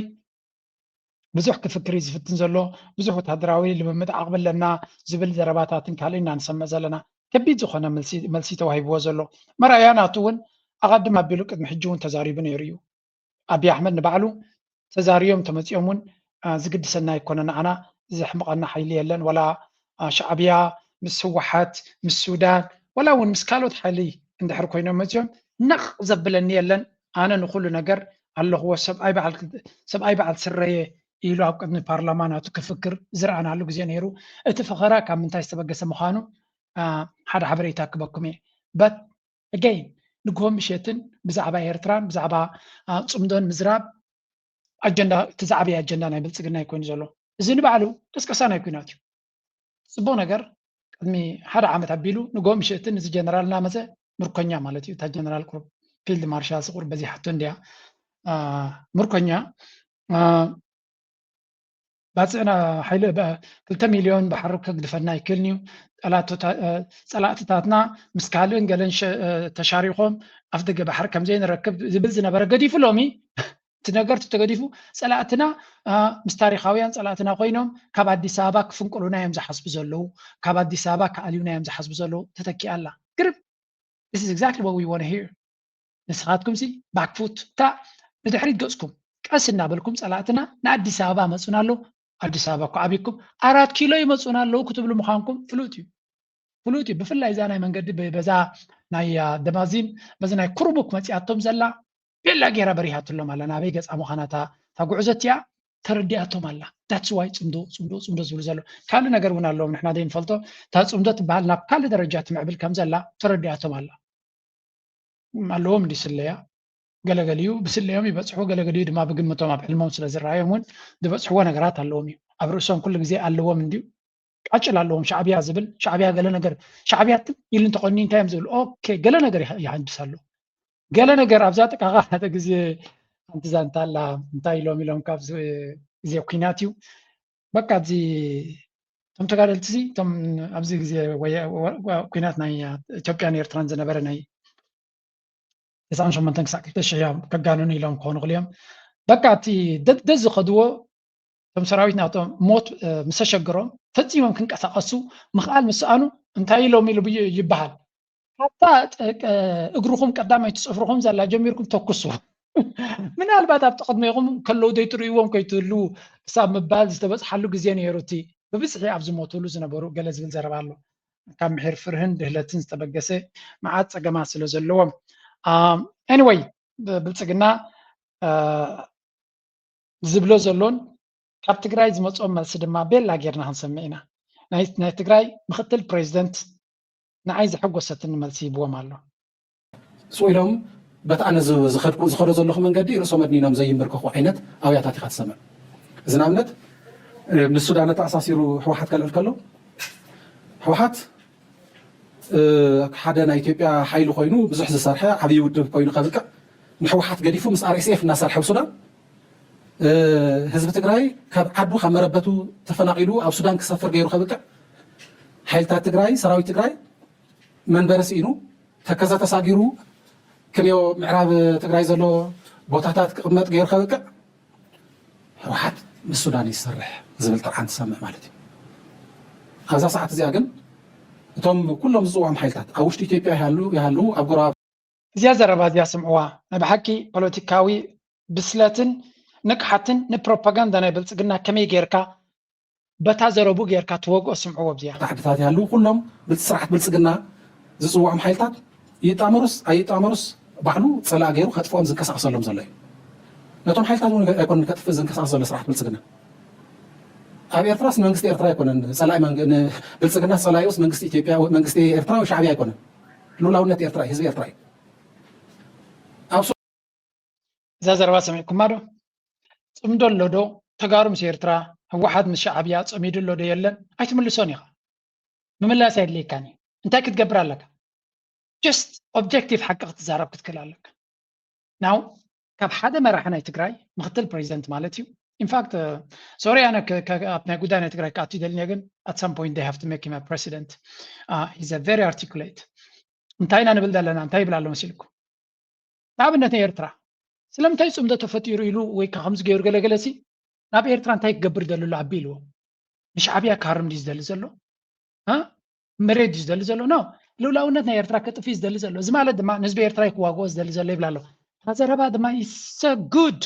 ብዙሕ ክፍክር እዩ ዝፍትን ዘሎ። ብዙሕ ወታደራዊ ልምምድ ዓቕሚ ኣለና ዝብል ዘረባታትን ካልእ ኢና ንሰምዕ ዘለና። ከቢድ ዝኾነ መልሲ ተዋሂብዎ ዘሎ። መርኣያ ናቱ እውን ኣቐድም ኣቢሉ ቅድሚ ሕጂ እውን ተዛሪቡ ነይሩ እዩ። ኣብይ ኣሕመድ ንባዕሉ ተዛርዮም ተመፂኦም እውን ዝግድሰና ኣይኮነ ንዓና ዘሕምቐና ሓይሊ የለን ወላ ሻዕብያ ምስ ህወሓት ምስ ሱዳን ወላ እውን ምስ ካልኦት ሓይሊ እንድሕር ኮይኖም መፂኦም ነቕ ዘብለኒ የለን። ኣነ ንኩሉ ነገር ኣለኽዎ ሰብኣይ በዓል ስረየ ኢሉ ኣብ ቅድሚ ፓርላማ ናቱ ክፍክር ዝረኣናሉ ግዜ ነይሩ። እቲ ፈኸራ ካብ ምንታይ ዝተበገሰ ምዃኑ ሓደ ሓበሬታ ክበኩም እየ። But again ንግሆ ምሸትን ብዛዕባ ኤርትራን ብዛዕባ ፅምዶን ምዝራብ ኣጀንዳ እቲ ዝዓበየ ኣጀንዳ ናይ ብልፅግና ኮይኑ ዘሎ እዚ ንባዕሉ ቅስቀሳ ናይ ኩናት እዩ። ፅቡቅ ነገር ቅድሚ ሓደ ዓመት ኣቢሉ ንግሆ ምሸትን እዚ ጀነራል እናመፀ ምርኮኛ ማለት እዩ እታ ጀነራል ቁሩብ ፊልድ ማርሻል ቁሩብ በዚሓቶ እንድያ ምርኮኛ ባፅዕና ሓይሊ ክልተ ሚልዮን ባሕሪ ከግድፈና ይክእልን እዩ። ፀላእትታትና ምስ ካልእን ገለን ተሻሪኾም ኣፍ ደገ ባሕሪ ከምዘይንረክብ ዝብል ዝነበረ ገዲፉ ሎሚ እቲ ነገር ተገዲፉ ፀላእትና ምስ ታሪካውያን ፀላእትና ኮይኖም ካብ ኣዲስ ኣበባ ክፍንቅሉና እዮም ዝሓስቡ ዘለዉ። ካብ ኣዲስ ኣበባ ክኣልዩና እዮም ዝሓስቡ ዘለዉ። ተተኪኣ ኣላ ግርም This is exactly what we want to hear. ንስኻትኩም ሲ ባክፉት እታ ንድሕሪት ገፅኩም ቀስ እናበልኩም ፀላእትና ንኣዲስ ኣበባ መፁና ኣለዉ ኣዲስ ኣበባ እኮ ኣቢኩም ኣራት ኪሎ ይመፁና ኣለዉ ክትብሉ ምዃንኩም ፍሉጥ እዩ ፍሉጥ እዩ ብፍላይ እዛ ናይ መንገዲ በዛ ናይ ደማዚን በዚ ናይ ኩርቡክ መፂኣቶም ዘላ ቤላ ገይራ በሪሃትሎም ኣላ ናበይ ገፃ ምዃና እታ ጉዕዞ እቲኣ ተረዲኣቶም ኣላ that's why ፅምዶ ፅምዶ ፅምዶ ዝብሉ ዘሎ ካልእ ነገር እውን ኣለዎም ንሕና ዘይንፈልጦ እታ ፅምዶ ትበሃል ናብ ካልእ ደረጃ ትምዕብል ከም ዘላ ተረዲኣቶም ኣላ ኣለዎም እንዲ ስለያ ገለገሊኡ ብስለዮም ይበፅሑ ገለገሊኡ ድማ ብግምቶም ኣብ ሕልሞም ስለ ዝረኣዮም እውን ዝበፅሕዎ ነገራት ኣለዎም እዩ ኣብ ርእሶም ኩሉ ግዜ ኣለዎም እንዲዩ ቃጭል ኣለዎም ሻዕብያ ዝብል ሻዕብያ ገለ ነገር ሻዕብያ ትም ኢሉ እንተኾኒ እንታይ እዮም ዝብል ኦኬ ገለ ነገር ይሃንድስ ኣሎ ገለ ነገር ኣብዛ ጥቃኻ ሓደ ግዜ ሓንቲ ዛንታ ኣላ እንታይ ኢሎም ኢሎም ካብ ግዜ ኩናት እዩ በቃ እዚ እቶም ተጋደልቲ እዚ እቶም ኣብዚ ግዜ ኩናት ናይ ኢትዮጵያን ኤርትራን ዝነበረ ናይ ተስዓን ሸሞንተን ክሳዕ ክልተ ሽሕ እዮም ከጋንኑ ኢሎም ክኾኑ ክልዮም በቃ እቲ ደደ ዝኸድዎ እቶም ሰራዊት ናቶም ሞት ምስ ተሸግሮም ፈፂሞም ክንቀሳቀሱ ምኽኣል ምስ ሰኣኑ እንታይ ኢሎም ኢሉ ይበሃል ሓታ እግርኹም ቀዳመይቲ ፅፍርኹም ዘላ ጀሚርኩም ተኩሱ ምናልባት ኣብቲ ቅድሜኹም ከለዉ ዘይትርእይዎም ከይትህልዉ ክሳብ ምባል ዝተበፅሓሉ ግዜ ነይሩ እቲ ብብዝሒ ኣብ ዝሞትሉ ዝነበሩ ገለ ዝብል ዘረባ ኣሎ ካብ ምሒር ፍርህን ድህለትን ዝተበገሰ መዓት ፀገማት ስለ ዘለዎም anyway ብልፅግና ዝብሎ ዘሎን ካብ ትግራይ ዝመፅኦም መልሲ ድማ ቤላ ጌርና ክንሰምዕ ኢና ናይ ትግራይ ምክትል ፕሬዚደንት ንዓይ ዘሐጎሰትኒ መልሲ ሂብዎም ኣሎ ስቕ ኢሎም በቲ ኣነ ዝኸዶ ዘለኹ መንገዲ ርእሶም ኣድኒኖም ዘይምርከኹ ዓይነት ኣብያታት ኢኻ ትሰምዕ እዚ ንኣብነት ምስ ሱዳን ኣተኣሳሲሩ ህወሓት ከልዕል ከሎ ህወሓት ሓደ ናይ ኢትዮጵያ ሓይሊ ኮይኑ ብዙሕ ዝሰርሐ ዓብዪ ውድብ ኮይኑ ከብቅዕ ንሕወሓት ገዲፉ ምስ ኣር ኤስ ኤፍ እናሰርሐ ኣብ ሱዳን ህዝቢ ትግራይ ካብ ዓዱ ካብ መረበቱ ተፈናቒሉ ኣብ ሱዳን ክሰፍር ገይሩ ከብቅዕ ሓይልታት ትግራይ ሰራዊት ትግራይ መንበሪ ስኢኑ ተከዘ ተሳጊሩ ክንዮ ምዕራብ ትግራይ ዘሎ ቦታታት ክቕመጥ ገይሩ ከብቅዕ ህወሓት ምስ ሱዳን ይሰርሕ ዝብል ጥርዓን ትሰምዕ ማለት እዩ። ኣብዛ ሰዓት እዚኣ ግን እቶም ኩሎም ዝፅውዖም ሓይልታት ኣብ ውሽጢ ኢትዮጵያ ይሃሉ ይሃሉ ኣብ ጎረባ እዚኣ ዘረባ እዚኣ ስምዕዋ። ናይ ብሓቂ ፖለቲካዊ ብስለትን ንቅሓትን ንፕሮፓጋንዳ ናይ ብልፅግና ከመይ ጌርካ በታ ዘረቡ ጌርካ ትወግኦ ስምዕዎ ኣብዚኣ። ኣብታ ዓድታት ይሃሉ ኩሎም ብቲ ስርዓት ብልፅግና ዝፅውዖም ሓይልታት ይጣመሩስ ኣይጣመሩስ ባዕሉ ፀላእ ገይሩ ከጥፍኦም ዝንቀሳቀሰሎም ዘሎ እዩ። ነቶም ሓይልታት እውን ኣይኮነን ከጥፍእ ዝንቀሳቀስ ዘሎ ስርዓት ብልፅግና። ኣብ ኤርትራስ ንመንግስቲ ኤርትራ ኣይኮነን ፀላኢ መንግ- ን- ብልፅግና ፀላኢኡስ መንግስቲ ኢትዮጵያ መንግስቲ ኤርትራ ወይ ሻዕብያ ኣይኮነን። ልኡላውነት ኤርትራ እዩ፣ ህዝቢ ኤርትራ እዩ። ኣብ ሱ- እዛ ዘረባ ሰሚዕኩማ ዶ? ፅምዶ ኣሎ ዶ? ተጋሩ ምስ ኤርትራ ህወሓት ምስ ሻዕብያ ፀሚዱ ኣሎ ዶ የለን? ኣይትምልሶን ኢኻ። ምምላስ ኣየድልየካን እዩ። እንታይ ክትገብር ኣለካ? just objective ሓቂ ክትዛረብ ክትክእል ኣለካ። ናው ካብ ሓደ መራሒ ናይ ትግራይ ምክትል ፕሬዚደንት ማለት እዩ። ኢንፋክት ሶሪ ኣነ ከ- ከ- ኣብ ናይ ጉዳይ ናይ ትግራይ ክኣቱ ይደልኒ ግን at some point they have to make him a president. He's a very articulate እንታይ ኢና ንብል ዘለና እንታይ ይብል ኣሎ መሲልኩም? ንኣብነት ናይ ኤርትራ ስለምንታይ ፅምዶ ተፈጢሩ ኢሉ ወይ ከዓ ከምዚ ገይሩ ገለገለ ሲ ናብ ኤርትራ እንታይ ክገብር ደሉ ኣሎ ኣቢልዎ ንሻዕብያ ክሃርም ድዩ ዝደሊ ዘሎ እ መሬት ድዩ ዝደሊ ዘሎ ኖ ልኡላውነት ናይ ኤርትራ ክጥፊ ዝደሊ ዘሎ እዚ ማለት ድማ ንህዝቢ ኤርትራ ክዋግኦ ዝደሊ ዘሎ ይብላ ኣሎ እታ ዘረባ ድማ is so good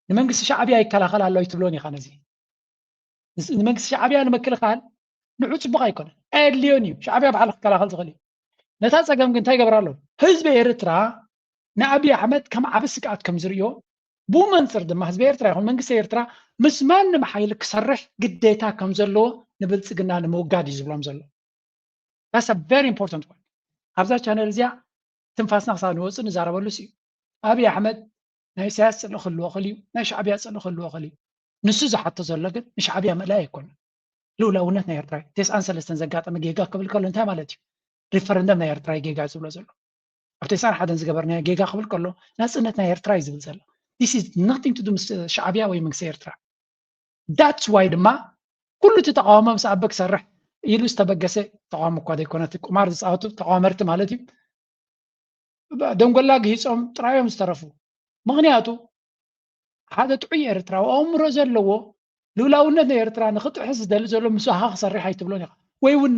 ንመንግስቲ ሻዕብያ ይከላኸል ኣሎ ኣይትብሎን ኢኻ ነዚ ንመንግስቲ ሻዕብያ ንምክልኻል ንዑ ፅቡቅ ኣይኮነን ኣየድልዮን እዩ ሻዕብያ ባዕሉ ክከላኸል ዝኽእል እዩ ነታ ፀገም ግን እንታይ ይገብር ኣሎ ህዝቢ ኤርትራ ንኣብይ ኣሕመድ ከም ዓቢ ስግኣት ከም ዝርእዮ ብኡ መንፅር ድማ ህዝቢ ኤርትራ ይኹን መንግስቲ ኤርትራ ምስ ማንም ሓይሊ ክሰርሕ ግዴታ ከም ዘለዎ ንብልፅግና ንምውጋድ እዩ ዝብሎም ዘሎ that's a very important one ኣብዛ ቻነል እዚኣ ትንፋስና ክሳብ ንወፅእ ንዛረበሉ እዩ ኣብይ ኣሕመድ ናይ ኢሳያስ ፅልኢ ክህልዎ ክእል እዩ ናይ ሻዕብያ ፅልኢ ክህልዎ ክእል እዩ ንሱ ዝሓቶ ዘሎ ግን ንሻዕብያ ምእላይ ኣይኮነን ልኡላውነት ናይ ኤርትራ እዩ። ተስዓን ሰለስተን ዘጋጠመ ጌጋ ክብል ከሎ እንታይ ማለት እዩ? ሪፈረንደም ናይ ኤርትራ እዩ ጌጋ ዝብሎ ዘሎ። ኣብ ተስዓን ሓደን ዝገበርናዮ ጌጋ ክብል ከሎ ናጽነት ናይ ኤርትራ እዩ ዝብል ዘሎ። This is nothing to do ምስ ሻዕብያ ወይ መንግስቲ ኤርትራ። That's why ድማ ኩሉ እቲ ተቃውሞ ምስ ኣበ ክሰርሕ ኢሉ ዝተበገሰ ተቃውሞ እኳ ዘይኮነ እቲ ቁማር ዝፃወቱ ተቃወመርቲ ማለት እዩ ደንጎላ ግሂፆም ጥራዮም ዝተረፉ። ምኽንያቱ ሓደ ጥዑይ ኤርትራዊ ኣእምሮ ዘለዎ ልኡላውነት ናይ ኤርትራ ንኽጥሕስ ዝደሊ ዘሎ ምስ ውሃ ክሰርሕ ኣይትብሎን ኢኻ ወይ እውን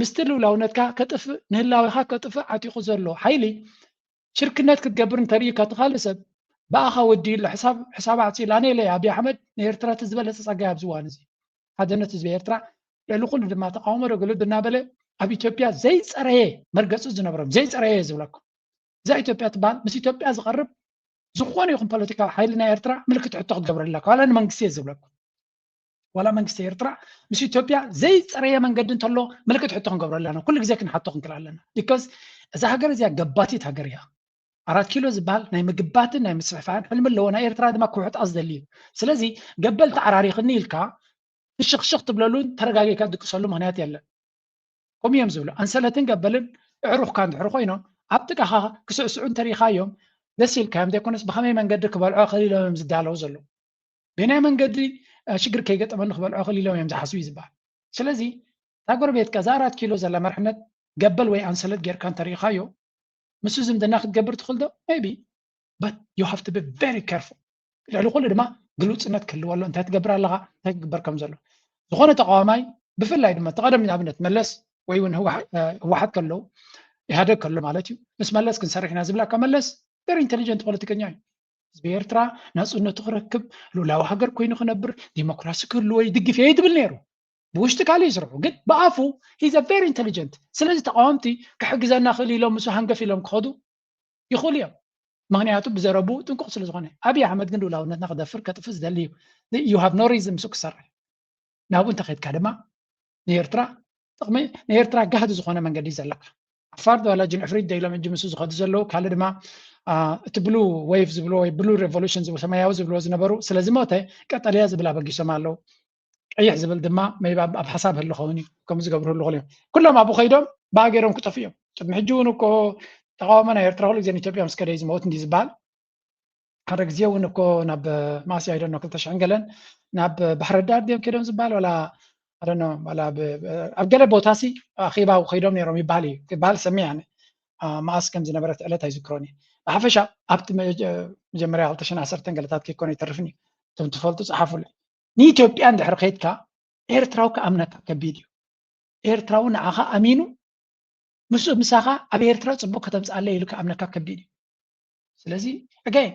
ምስቲ ልኡላውነትካ ከጥፍእ ንህላዊኻ ከጥፍእ ዓጢቑ ዘሎ ሓይሊ ሽርክነት ክትገብር እንተርእዩ ከቲ ካልእ ሰብ ብኣኻ ወዲኡ ኣሎ ሕሳብ ሕሳብ ኣዕፂ ላኔለ ኣብይ ኣሕመድ ንኤርትራ እቲ ዝበለፀ ፀጋ ኣብዚ እዋን እዚ ሓድነት ህዝቢ ኤርትራ ልዕሊ ኩሉ ድማ ተቃውሞ ዶ ገለ ዶ እናበለ ኣብ ኢትዮጵያ ዘይፀረየ መርገፂ ዝነብሮም ዘይፀረየ ዝብለኩም እዛ ኢትዮጵያ ትበሃል ምስ ኢትዮጵያ ዝቐርብ ዝኾነ ይኹን ፖለቲካዊ ሓይሊ ናይ ኤርትራ ምልክት ሕቶ ክትገብረላ ዋላ ንመንግስቲ እየ ዝብለኩም ዋላ መንግስቲ ኤርትራ ምስ ኢትዮጵያ ዘይፀረየ መንገዲ እንተሎ ምልክት ሕቶ ክንገብረላ ኢና ኩሉ ግዜ ክንሓቶ ክንክእል ኣለና because እዛ ሃገር እዚኣ ገባቲት ሃገር እያ ኣራት ኪሎ ዝበሃል ናይ ምግባትን ናይ ምስፍሕፋሕን ሕልሚ ኣለዎ ናይ ኤርትራ ድማ ክውሕጣ ዝደሊ እዩ ስለዚ ገበል ተዓራሪኽኒ ኢልካ ፍሽኽሽኽ ትብለሉን ተረጋጊካ ትድቅሰሉ ምኽንያት የለን ከምኡ እዮም ዝብሉ ኣንሰለትን ገበልን ኣዕሩኽካ እንድሕሪ ኮይኖም ኣብ ጥቃኻ ክስዕስዑ እንተሪኢኻዮም ደስ ኢልካዮም ዘይኮነስ ብኸመይ መንገዲ ክበልዖ ክእል ኢሎም እዮም ዝዳለዉ ዘለዉ በናይ መንገዲ ሽግር ከይገጠመኒ ክበልዖ ክእል ኢሎም እዮም ዝሓስቡ እዩ ዝበሃል ስለዚ እታ ጎረቤትካ እዛ ኣራት ኪሎ ዘላ መርሕነት ገበል ወይ ኣንሰለት ጌርካ እንተሪኢኻዮ ምስ ዝምድና ክትገብር ትኽእል ዶ maybe but you have to be very careful ልዕሊ ኩሉ ድማ ግሉፅነት ክህልዎ ኣሎ እንታይ ትገብር ኣለኻ እንታይ ክግበር ከም ዘሎ ዝኾነ ተቃዋማይ ብፍላይ ድማ ተቐደም ንኣብነት መለስ ወይ እውን ህወሓት ከለዉ ኢህደግ ከሎ ማለት እዩ ምስ መለስ ክንሰርሕ ኢና ዝብላካ መለስ very intelligent ፖለቲከኛ እዩ ህዝቢ ኤርትራ ናፅነቱ ክረክብ ሉላዊ ሃገር ኮይኑ ክነብር ዲሞክራሲ ክህልዎ ይድግፍ እየ ትብል ነይሩ ብውሽጢ ካልእ ይስርሑ ግን ብኣፉ he's a very intelligent ስለዚ ተቃወምቲ ክሕግዘና ክእል ኢሎም ምስ ሃንገፍ ኢሎም ክኸዱ ይኽእሉ እዮም ምክንያቱ ብዘረቡ ጥንቁቕ ስለ ዝኾነ ኣብይ ኣሕመድ ግን ልኡላውነትና ክደፍር ከጥፍእ ዝደሊ እዩ you have no reason ምስ ክሰርሕ ናብኡ እንተኸድካ ድማ ንኤርትራ ጥቕሚ ንኤርትራ ጋህዲ ዝኾነ መንገዲ እዩ ዘለካ ዓፋር ዶ ዋላ ጅንዕፍሪት ዶ ኢሎም ሕጂ ምስ ዝኸዱ ዘለዉ ካልእ ድማ እቲ blue wave ዝብልዎ ወይ blue revolution ዝብሉ ሰማያዊ ዝብልዎ ዝነበሩ ስለዝሞተ ቀጠልያ ዝብል ኣበጊሶም ኣለዉ ቀይሕ ዝብል ድማ maybe ኣብ ሓሳብ ህሉ ኸውን እዩ ከም ዝገብሩ ህሉ እዮም ኩሎም ኣብኡ ከይዶም ብኣ ገይሮም ክጠፍኡ እዮም። ቅድሚ ሕጂ እውን እኮ ተቃውሞ ናይ ኤርትራ ኩሉ ግዜ ንኢትዮጵያ ምስ ከደ እዩ ዝመውት እንዲ ዝበሃል። ሓደ ግዜ እውን እኮ ናብ ማእሲ ኣይደኖ ክልተ ሽሕን ገለን ናብ ባሕሪ ዳር ድዮም ከይዶም ዝበሃል ዋላ ኣደኖ ዋላ ኣብ ገለ ቦታ ሲ ኣኼባ ከይዶም ነይሮም ይበሃል እዩ ክበሃል ሰሚዕ ኣነ። መኣስ ከም ዝነበረት ዕለት ኣይዝክሮን እየ። ብሓፈሻ ኣብቲ መጀመርያ ክልተ ሽሕን ዓሰርተን ገለታት ከይኮነ ይተርፍን እዩ። እቶም ትፈልጡ ጸሓፉለይ። ንኢትዮጵያ እንድሕር ከይድካ ኤርትራዊ ክኣምነካ ከቢድ እዩ። ኤርትራዊ ንዓኻ ኣሚኑ ምስኡ ምሳኻ ኣብ ኤርትራ ጽቡቕ ከተምጽኣለይ ኢሉ ክኣምነካ ከቢድ እዩ። ስለዚ ኣጋይን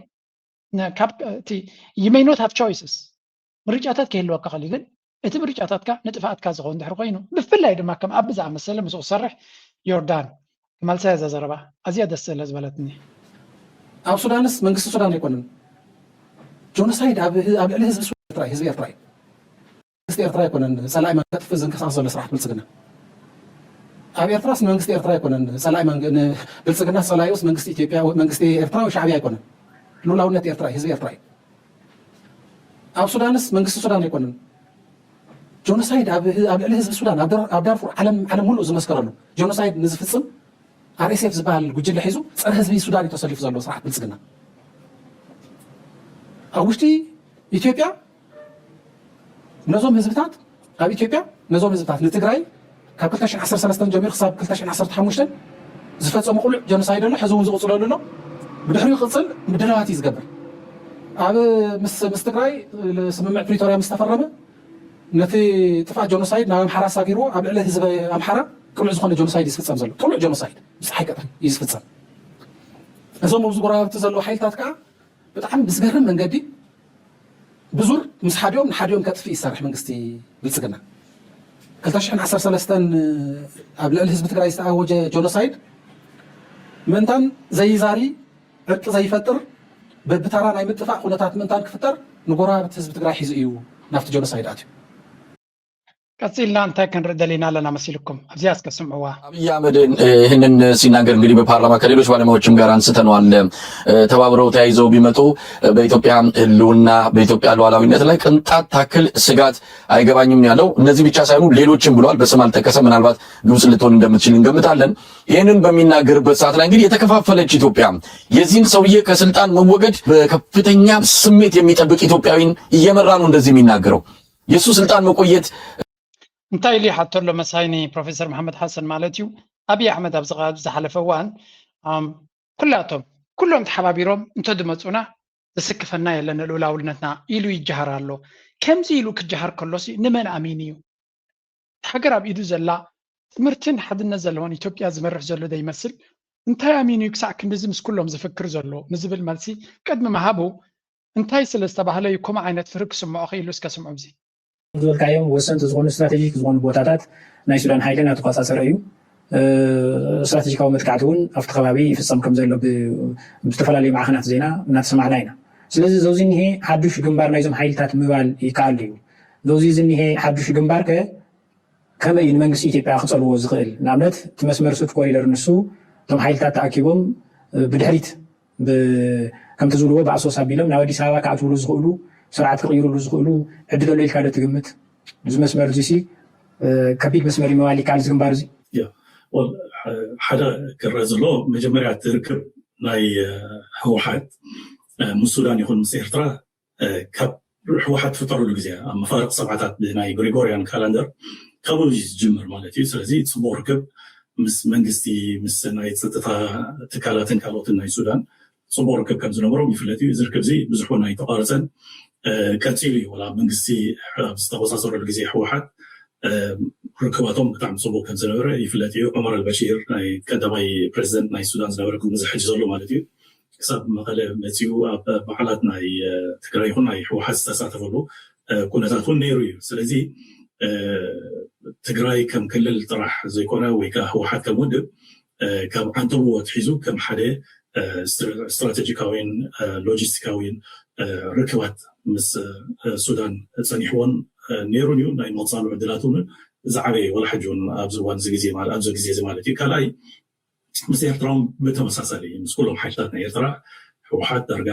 ካብ እቲ you may not have choices ምርጫታት ክህልወካ ክእል ግን እቲ ምርጫታትካ ንጥፍኣትካ ዝኸውን ድሕሪ ኮይኑ ብፍላይ ድማ ከም ኣብ ዝኣመሰለ ምስኡ ክሰርሕ ዮርዳን ክመልሳ እዛ ዘረባ ኣዝያ ደስ ስለ ዝበለትኒ። ኣብ ሱዳንስ መንግስቲ ሱዳን ኣይኮነን ጆኖሳይድ ኣብ ኣብ ልዕሊ ህዝቢ ሱዳን ኤርትራ ህዝቢ ኤርትራ እዩ። መንግስቲ ኤርትራ ኣይኮነን ጸላኢ መንግስቲ ከጥፍእ ዝንቀሳቀስ ዘሎ ስርዓት ብልጽግና። ኣብ ኤርትራስ መንግስቲ ኤርትራ ኣይኮነን ጸላኢ መንግ- ን- ብልጽግና ጸላኢውስ መንግስቲ ኢትዮጵያ መንግስቲ ኤርትራ ወይ ሻዕብያ ኣይኮነን። ልኡላውነት ኤርትራ ህዝቢ ኤርትራ እዩ። ኣብ ሱዳንስ መንግስቲ ሱዳን ኣይኮነን ጆኖሳይድ ኣብ ኣብ ልዕሊ ህዝቢ ሱዳን ኣብ ዳር- ኣብ ዳርፉር ዓለም ዓለም ሙሉእ ዝመስከረሉ ጆኖሳይድ ንዝፍጽም ኣር ኤስ ኤፍ ዝበሃል ጉጅለ ሒዙ ጸረ ህዝቢ ሱዳን እዩ ተሰሊፉ ዘሎ ስርዓት ብልጽግና። ኣብ ውሽጢ ኢትዮጵያ ነዞም ህዝብታት ኣብ ኢትዮጵያ ነዞም ህዝብታት ንትግራይ ካብ ክልተ ሽሕን ዓሰርተ ሰለስተን ጀሚሩ ክሳብ ክልተ ሽሕን ዓሰርተ ሓሙሽተን ዝፈጸሙ ቅሉዕ ጀኖሳይድ ኣሎ። ሕዚ እውን ዝቕፅለሉ ኣሎ። ብድሕሪኡ ክቕፅል ምድላዋት እዩ ዝገብር። ኣብ ምስ ምስ ትግራይ ስምምዕ ፕሪቶርያ ምስ ተፈረመ ነቲ ጥፍኣት ጀኖሳይድ ናብ ኣምሓራ ኣሳጊርዎ ኣብ ልዕሊ ህዝቢ ኣምሓራ ቅሉዕ ዝኾነ ጀኖሳይድ እዩ ዝፍፀም ዘሎ። ቅሉዕ ጀኖሳይድ ብፀሓይ ቀትሪ እዩ ዝፍፀም። እዞም ኣብዚ ጎረባብቲ ዘለዉ ሓይልታት ከዓ ብጣዕሚ ብዝገርም መንገዲ ብዙር ምስ ሓዲኦም ንሓዲኦም ከጥፍእ ይሰርሕ መንግስቲ ብልፅግና። ክልተ ሽሕን ዓሰርተ ሰለስተን ኣብ ልዕሊ ህዝቢ ትግራይ ዝተኣወጀ ጆኖሳይድ ምእንታን ዘይዛሪ ዕርቂ ዘይፈጥር በብተራ ናይ ምጥፋእ ኩነታት ምእንታን ክፍጠር ንጎረባብቲ ህዝቢ ትግራይ ሒዙ እዩ ናብቲ ጆኖሳይድ ኣትዩ። ቀፂልና እንታይ ክንርኢ ደሊና ኣለና መሲልኩም? ኣብዚኣ እስከ ስምዕዋ። አብይ አህመድ ይህንን ሲናገር እንግዲህ በፓርላማ ከሌሎች ባለሙያዎችም ጋር አንስተነዋል። ተባብረው ተያይዘው ቢመጡ በኢትዮጵያ ህልውና በኢትዮጵያ ሉዓላዊነት ላይ ቅንጣት ታክል ስጋት አይገባኝም ያለው እነዚህ ብቻ ሳይሆኑ ሌሎችም ብለዋል። በስም አልጠቀሰም። ምናልባት ግብጽ ልትሆን እንደምትችል እንገምታለን። ይህንን በሚናገርበት ሰዓት ላይ እንግዲህ የተከፋፈለች ኢትዮጵያ የዚህን ሰውዬ ከስልጣን መወገድ በከፍተኛ ስሜት የሚጠብቅ ኢትዮጵያዊን እየመራ ነው እንደዚህ የሚናገረው። የእሱ ስልጣን መቆየት እንታይ ኢሉ ይሓቶ ኣሎ መሳይ ንፕሮፌሰር መሓመድ ሓሰን ማለት እዩ። ኣብይ ኣሕመድ ኣብዚ ዝሓለፈ እዋን ኩላቶም ኩሎም ተሓባቢሮም እንተድመፁና ዘስክፈና የለን ልኡላውነትና ኢሉ ይጀሃር ኣሎ። ከምዚ ኢሉ ክጀሃር ከሎሲ ንመን ኣሚኑ እዩ? እታ ሃገር ኣብ ኢዱ ዘላ ትምህርትን ሓድነት ዘለዎን ኢትዮጵያ ዝመርሕ ዘሎ ዘይመስል እንታይ ኣሚኑ እዩ ክሳዕ ክንድዚ ምስ ኩሎም ዝፍክር ዘሎ ንዝብል መልሲ ቅድሚ ምሃቡ እንታይ ስለ ዝተባህለ እዩ ከምኡ ዓይነት ፍርህ ክስምዖ ክኢሉ እስከ ስምዑ እዚ። ዝበልካዮም ወሰንቲ ዝኾኑ ስትራቴጂክ ዝኾኑ ቦታታት ናይ ሱዳን ሓይሊ እናተቆፃፀረ እዩ። ስትራቴጂካዊ መጥቃዕቲ እውን ኣብቲ ከባቢ ይፍፀም ከም ዘሎ ብዝተፈላለዩ ማዕኸናት ዜና እናተሰማዕና ኢና። ስለዚ ዘውዚ እኒሄ ሓዱሽ ግንባር ናይዞም ሓይልታት ምባል ይከኣል እዩ። ዘውዚ እዚ እኒሄ ሓዱሽ ግንባር ከ ከመይ እዩ ንመንግስቲ ኢትዮጵያ ክፀልዎ ዝኽእል? ንኣብነት እቲ መስመር ሱድ ኮሪደር ንሱ እቶም ሓይልታት ተኣኪቦም ብድሕሪት ከምቲ ዝብልዎ ብኣሶስ ኣቢሎም ናብ ኣዲስ ኣበባ ክኣትውሉ ዝኽእሉ ስርዓት ክቕይሩሉ ዝኽእሉ ዕድል ኣሎ ኢልካ ዶ ትግምት? እዚ መስመር እዚ ሲ ከቢድ መስመር እዩ ምባል ይከኣል እዚ ግንባር እዚ? ሓደ ክረአ ዘሎ መጀመርያ እቲ ርክብ ናይ ህወሓት ምስ ሱዳን ይኹን ምስ ኤርትራ ካብ ህወሓት ትፍጠረሉ ግዜ ኣብ መፋርቕ ሰብዓታት ብናይ ግሪጎርያን ካላንደር ካብኡ እዩ ዝጅምር ማለት እዩ። ስለዚ ፅቡቕ ርክብ ምስ መንግስቲ ምስ ናይ ፀጥታ ትካላትን ካልኦትን ናይ ሱዳን ፅቡቕ ርክብ ከም ዝነበሮም ይፍለጥ እዩ። እዚ ርክብ እዚ ብዙሕ እውን ኣይተቋረፀን ቀፂሉ እዩ። ወላ መንግስቲ ኣብ ዝተቆፃፀረሉ ግዜ ህወሓት ርክባቶም ብጣዕሚ ፅቡቕ ከም ዝነበረ ይፍለጥ እዩ። ዑመር ኣልበሺር ናይ ቀዳማይ ፕሬዚደንት ናይ ሱዳን ዝነበረ ከምዚ ሕጂ ዘሎ ማለት እዩ ክሳብ መቐለ መፂኡ ኣብ በዓላት ናይ ትግራይ ይኹን ናይ ህወሓት ዝተሳተፈሉ ኩነታት እውን ነይሩ እዩ። ስለዚ ትግራይ ከም ክልል ጥራሕ ዘይኮነ ወይ ከዓ ህወሓት ከም ውድብ ካብ ዓንተብዎ ኣትሒዙ ከም ሓደ ስትራቴጂካዊን ሎጂስቲካዊን ርክባት ምስ ሱዳን ፀኒሕዎን ነይሩን እዩ። ናይ ምቕፃሉ ዕድላት እውን ዝዓበየ ወላ ሕጂ እውን ኣብዚ እዋን እዚ ግዜ ማለት ኣብዚ ግዜ እዚ ማለት እዩ። ካልኣይ ምስ ኤርትራ እውን ብተመሳሳሊ ምስ ኩሎም ሓይልታት ናይ ኤርትራ ህወሓት ዳርጋ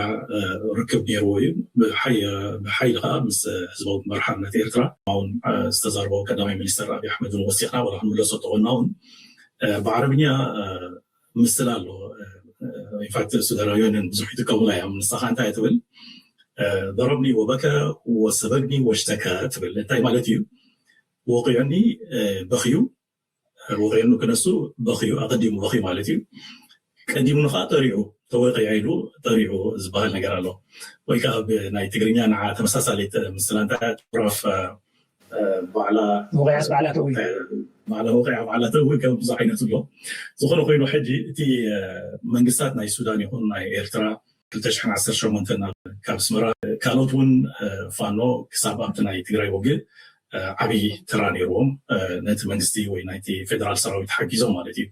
ርክብ ነይርዎ እዩ። ብሓይሊ ከዓ ምስ ህዝባዊ ግንባር ሓርነት ኤርትራ እውን ዝተዛረቦ ቀዳማይ ሚኒስተር ኣብይ ኣሕመድ እውን ወሲኽና ዋላ ክንምለሶ ተኾንና እውን ብዓረብኛ ምስል ኣሎ። ኢንፋክት ሱዳናውያን ብዙሕ ይጥቀሙላ እዮም። ንስኻ እንታይ ትብል? ضربني وبكى وسبقني واشتكى ትብል። እንታይ ማለት እዩ? ወቂዑኒ፣ በኽዩ፣ ወቂዑኒ ክነሱ በኽዩ፣ ኣቐዲሙ በኽዩ ማለት እዩ። ቀዲሙኒ ከዓ ጠሪዑ፣ ተወቂዐ ኢሉ ጠሪዑ ዝበሃል ነገር ኣሎ። ወይ ከዓ ብናይ ትግርኛ ንዓ ተመሳሳሊት ምስላ እንታይ እያ? ራፍ ባዕላ ወቂዓት ባዕላ ተእዊ ባዕላ ወቂዓ ባዕላ ተእዊ ከም ብዙ ዓይነት ኣሎ። ዝኾነ ኮይኑ ሕጂ እቲ መንግስታት ናይ ሱዳን ይኹን ናይ ኤርትራ ክልተ ሽሕን ዓሰርተ ሸሞንተን ካብ ኣስመራ ካልኦት እውን ፋኖ ክሳብ ኣብቲ ናይ ትግራይ ውግእ ዓብዪ ተራ ነይርዎም ነቲ መንግስቲ ወይ ናይቲ ፌደራል ሰራዊት ሓጊዞም ማለት እዩ።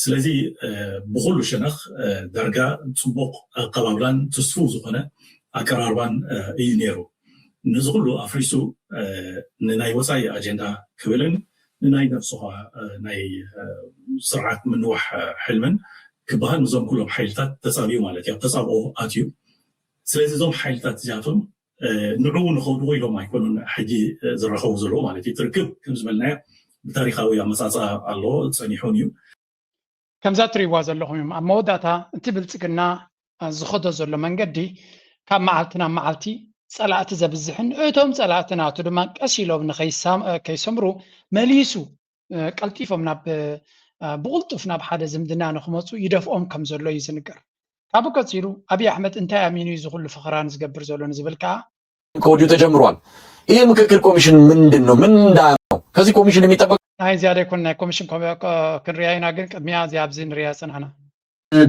ስለዚ ብኩሉ ሸነኽ ዳርጋ ፅቡቕ ኣቀባብላን ትስፉው ዝኾነ ኣቀራርባን እዩ ነይሩ። ነዚ ኩሉ ኣፍሪሱ ንናይ ወፃኢ ኣጀንዳ ክብልን ንናይ ነብሱ ናይ ስርዓት ምንዋሕ ሕልምን ክበሃል ምስዞም ኩሎም ሓይልታት ተፃብዩ ማለት እዩ። ተፃብኦ ኣትዩ። ስለዚ እዞም ሓይልታት እዚኣቶም ንዕኡ ንኸውድዎ ኢሎም ኣይኮኑን ሕጂ ዝራኸቡ ዘለዉ ማለት እዩ። ትርክብ ከም ዝበልናዮ ብታሪካዊ ኣመፃፅኣ ኣለዎ፣ ፀኒሑን እዩ። ከምዛ ትሪእዋ ዘለኹም እዮም። ኣብ መወዳእታ እቲ ብልፅግና ዝኸዶ ዘሎ መንገዲ ካብ መዓልቲ ናብ መዓልቲ ፀላእቲ ዘብዝሕን እቶም ፀላእቲ ናቱ ድማ ቀስ ኢሎም ንከይሰምሩ መሊሱ ቀልጢፎም ናብ ብቕልጡፍ ናብ ሓደ ዝምድና ንክመፁ ይደፍኦም ከም ዘሎ እዩ ዝንገር። ካብኡ ቀፂሉ ኣብይ ኣሕመድ እንታይ ኣሚኑ እዩ እዚ ኩሉ ፈኸራን ዝገብር ዘሎ ንዝብል ከዓ ከወዲሁ ተጀምሯል። ይህ ምክክር ኮሚሽን ምንድን ነው? ምን እንዳያም ነው? ከዚህ ኮሚሽን የሚጠበቅ ናይ ዝያዳ ይኮን ናይ ኮሚሽን ኮ- ኮ- ክንሪያ ኢና፣ ግን ቅድሚያ እዚ ኣብዚ ንሪያ ዝፀናሕና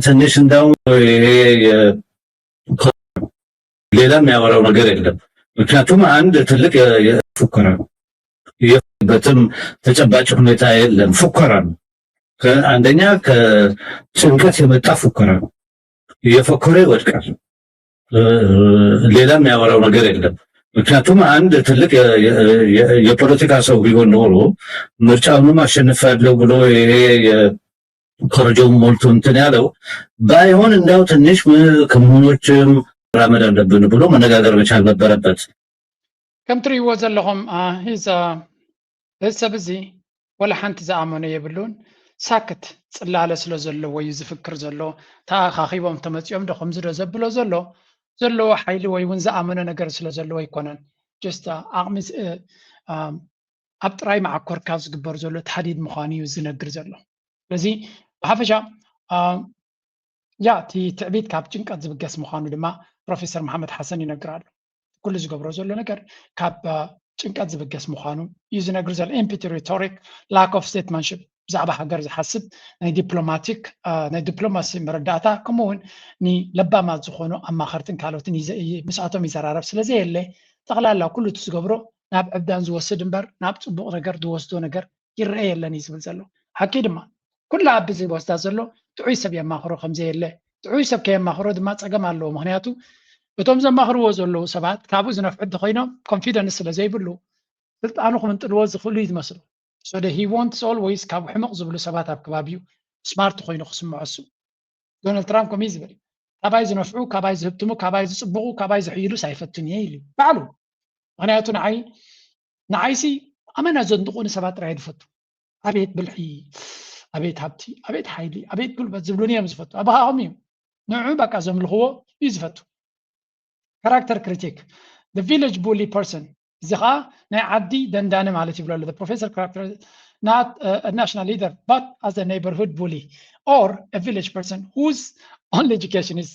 ትንሽ እንዳውም ይሄ የ- ሌላ የሚያወራው ነገር የለም። ምክንያቱም አንድ ትልቅ የ- የ- ፉከራ ነው። የበትም ተጨባጭ ሁኔታ የለም። ፉከራ ነው። ከ- አንደኛ ከጭንቀት የመጣ ፉከራ ነው። እየፈከረ ይወድቃል። ሌላ የሚያወራው ነገር የለም። ምክንያቱም አንድ ትልቅ የ- የ- የ- የፖለቲካ ሰው ቢሆን ኖሮ ምርጫውንም አሸንፋለሁ ብሎ ይሄ የ- ኮረጆውን ሞልቶ እንትን ያለው ባይሆን እንዳው ትንሽ ከመሆኖችም ራመድ አለብን ብሎ መነጋገር መቻል ነበረበት። ከም ትርእይዎ ዘለኹም እዚ ሰብ እዚ ወላ ሓንቲ ዝኣመኖ የብሉን። ሳክት ፅላለ ስለ ዘለዎ እዩ ዝፍክር ዘሎ። ተኣኻኺቦም ተመፂኦም ዶ ከምዚ ዶ ዘብሎ ዘሎ ዘለዎ ሓይሊ ወይ እውን ዝኣመኖ ነገር ስለ ዘለዎ ኣይኮነን። ጀስት ዓቕሚ ኣብ ጥራይ መዓኮርካ ዝግበር ዘሎ ታህዲድ ምዃኑ እዩ ዝነግር ዘሎ። ስለዚ ብሓፈሻ ያ እቲ ትዕቢት ካብ ጭንቀት ዝብገስ ምዃኑ ድማ ፕሮፌሰር መሓመድ ሓሰን ይነግር ኣሎ። ኩሉ ዝገብሮ ዘሎ ነገር ካብ ጭንቀት ዝብገስ ምዃኑ እዩ ዝነግር ዘሎ። empty rhetoric, lack of statesmanship፣ ብዛዕባ ሃገር ዝሓስብ ናይ ዲፕሎማቲክ ናይ ዲፕሎማሲ መረዳእታ ከምኡ እውን ንለባማት ዝኾኑ ኣማኸርትን ካልኦትን ምስኣቶም ይዘራረብ ስለዘየለ ጠቕላላ ኩሉ እቲ ዝገብሮ ናብ ዕብዳን ዝወስድ እምበር ናብ ፅቡቕ ነገር ዝወስዶ ነገር ይረአ የለን እዩ ዝብል ዘሎ። ሓቂ ድማ ኩሉ ኣብዚ ወስዳ ዘሎ ጥዑይ ሰብ የማኽሮ ከምዘየለ፣ ጥዑይ ሰብ ከየማኽሮ ድማ ፀገም ኣለዎ። ምክንያቱ እቶም ዘማኽርዎ ዘለዉ ሰባት ካብኡ ዝነፍዑ እንተኮይኖም ኮንፊደንስ ስለ ዘይብሉ ስልጣኑ ክምንጥልዎ ዝኽእሉ እዩ ዝመስሉ። So he wants always ካብ ሕመቕ ዝብሉ ሰባት ኣብ ከባቢኡ ስማርት ኮይኑ ክስምዖ እሱ። ዶናልድ ትራምፕ ከምኡ እዩ ዝብል፣ ካባይ ዝነፍዑ፣ ካባይ ዝህብትሙ፣ ካባይ ዝፅብቑ፣ ካባይ ዝሕይሉስ ኣይፈቱን እየ ኢሉ ባዕሉ። ምክንያቱ ንዓይ ንዓይሲ ኣመና ዘንድቑኒ ሰባት ጥራይ ዝፈቱ። ኣቤት ብልሒ፣ ኣቤት ሃብቲ፣ ኣቤት ሓይሊ፣ ኣቤት ጉልበት ዝብሉኒ እዮም ዝፈቱ። ኣባኻኹም እዩ ንዑ በቃ ዘምልኽዎ እዩ ዝፈቱ። ካራክተር ክሪቲክ፣ the village bully person፣ እዚ ከዓ ናይ ዓዲ ደንዳኒ ማለት ይብሎ ኣሎ። Professor character, not a national leader but as a neighborhood bully or a village person whose only education is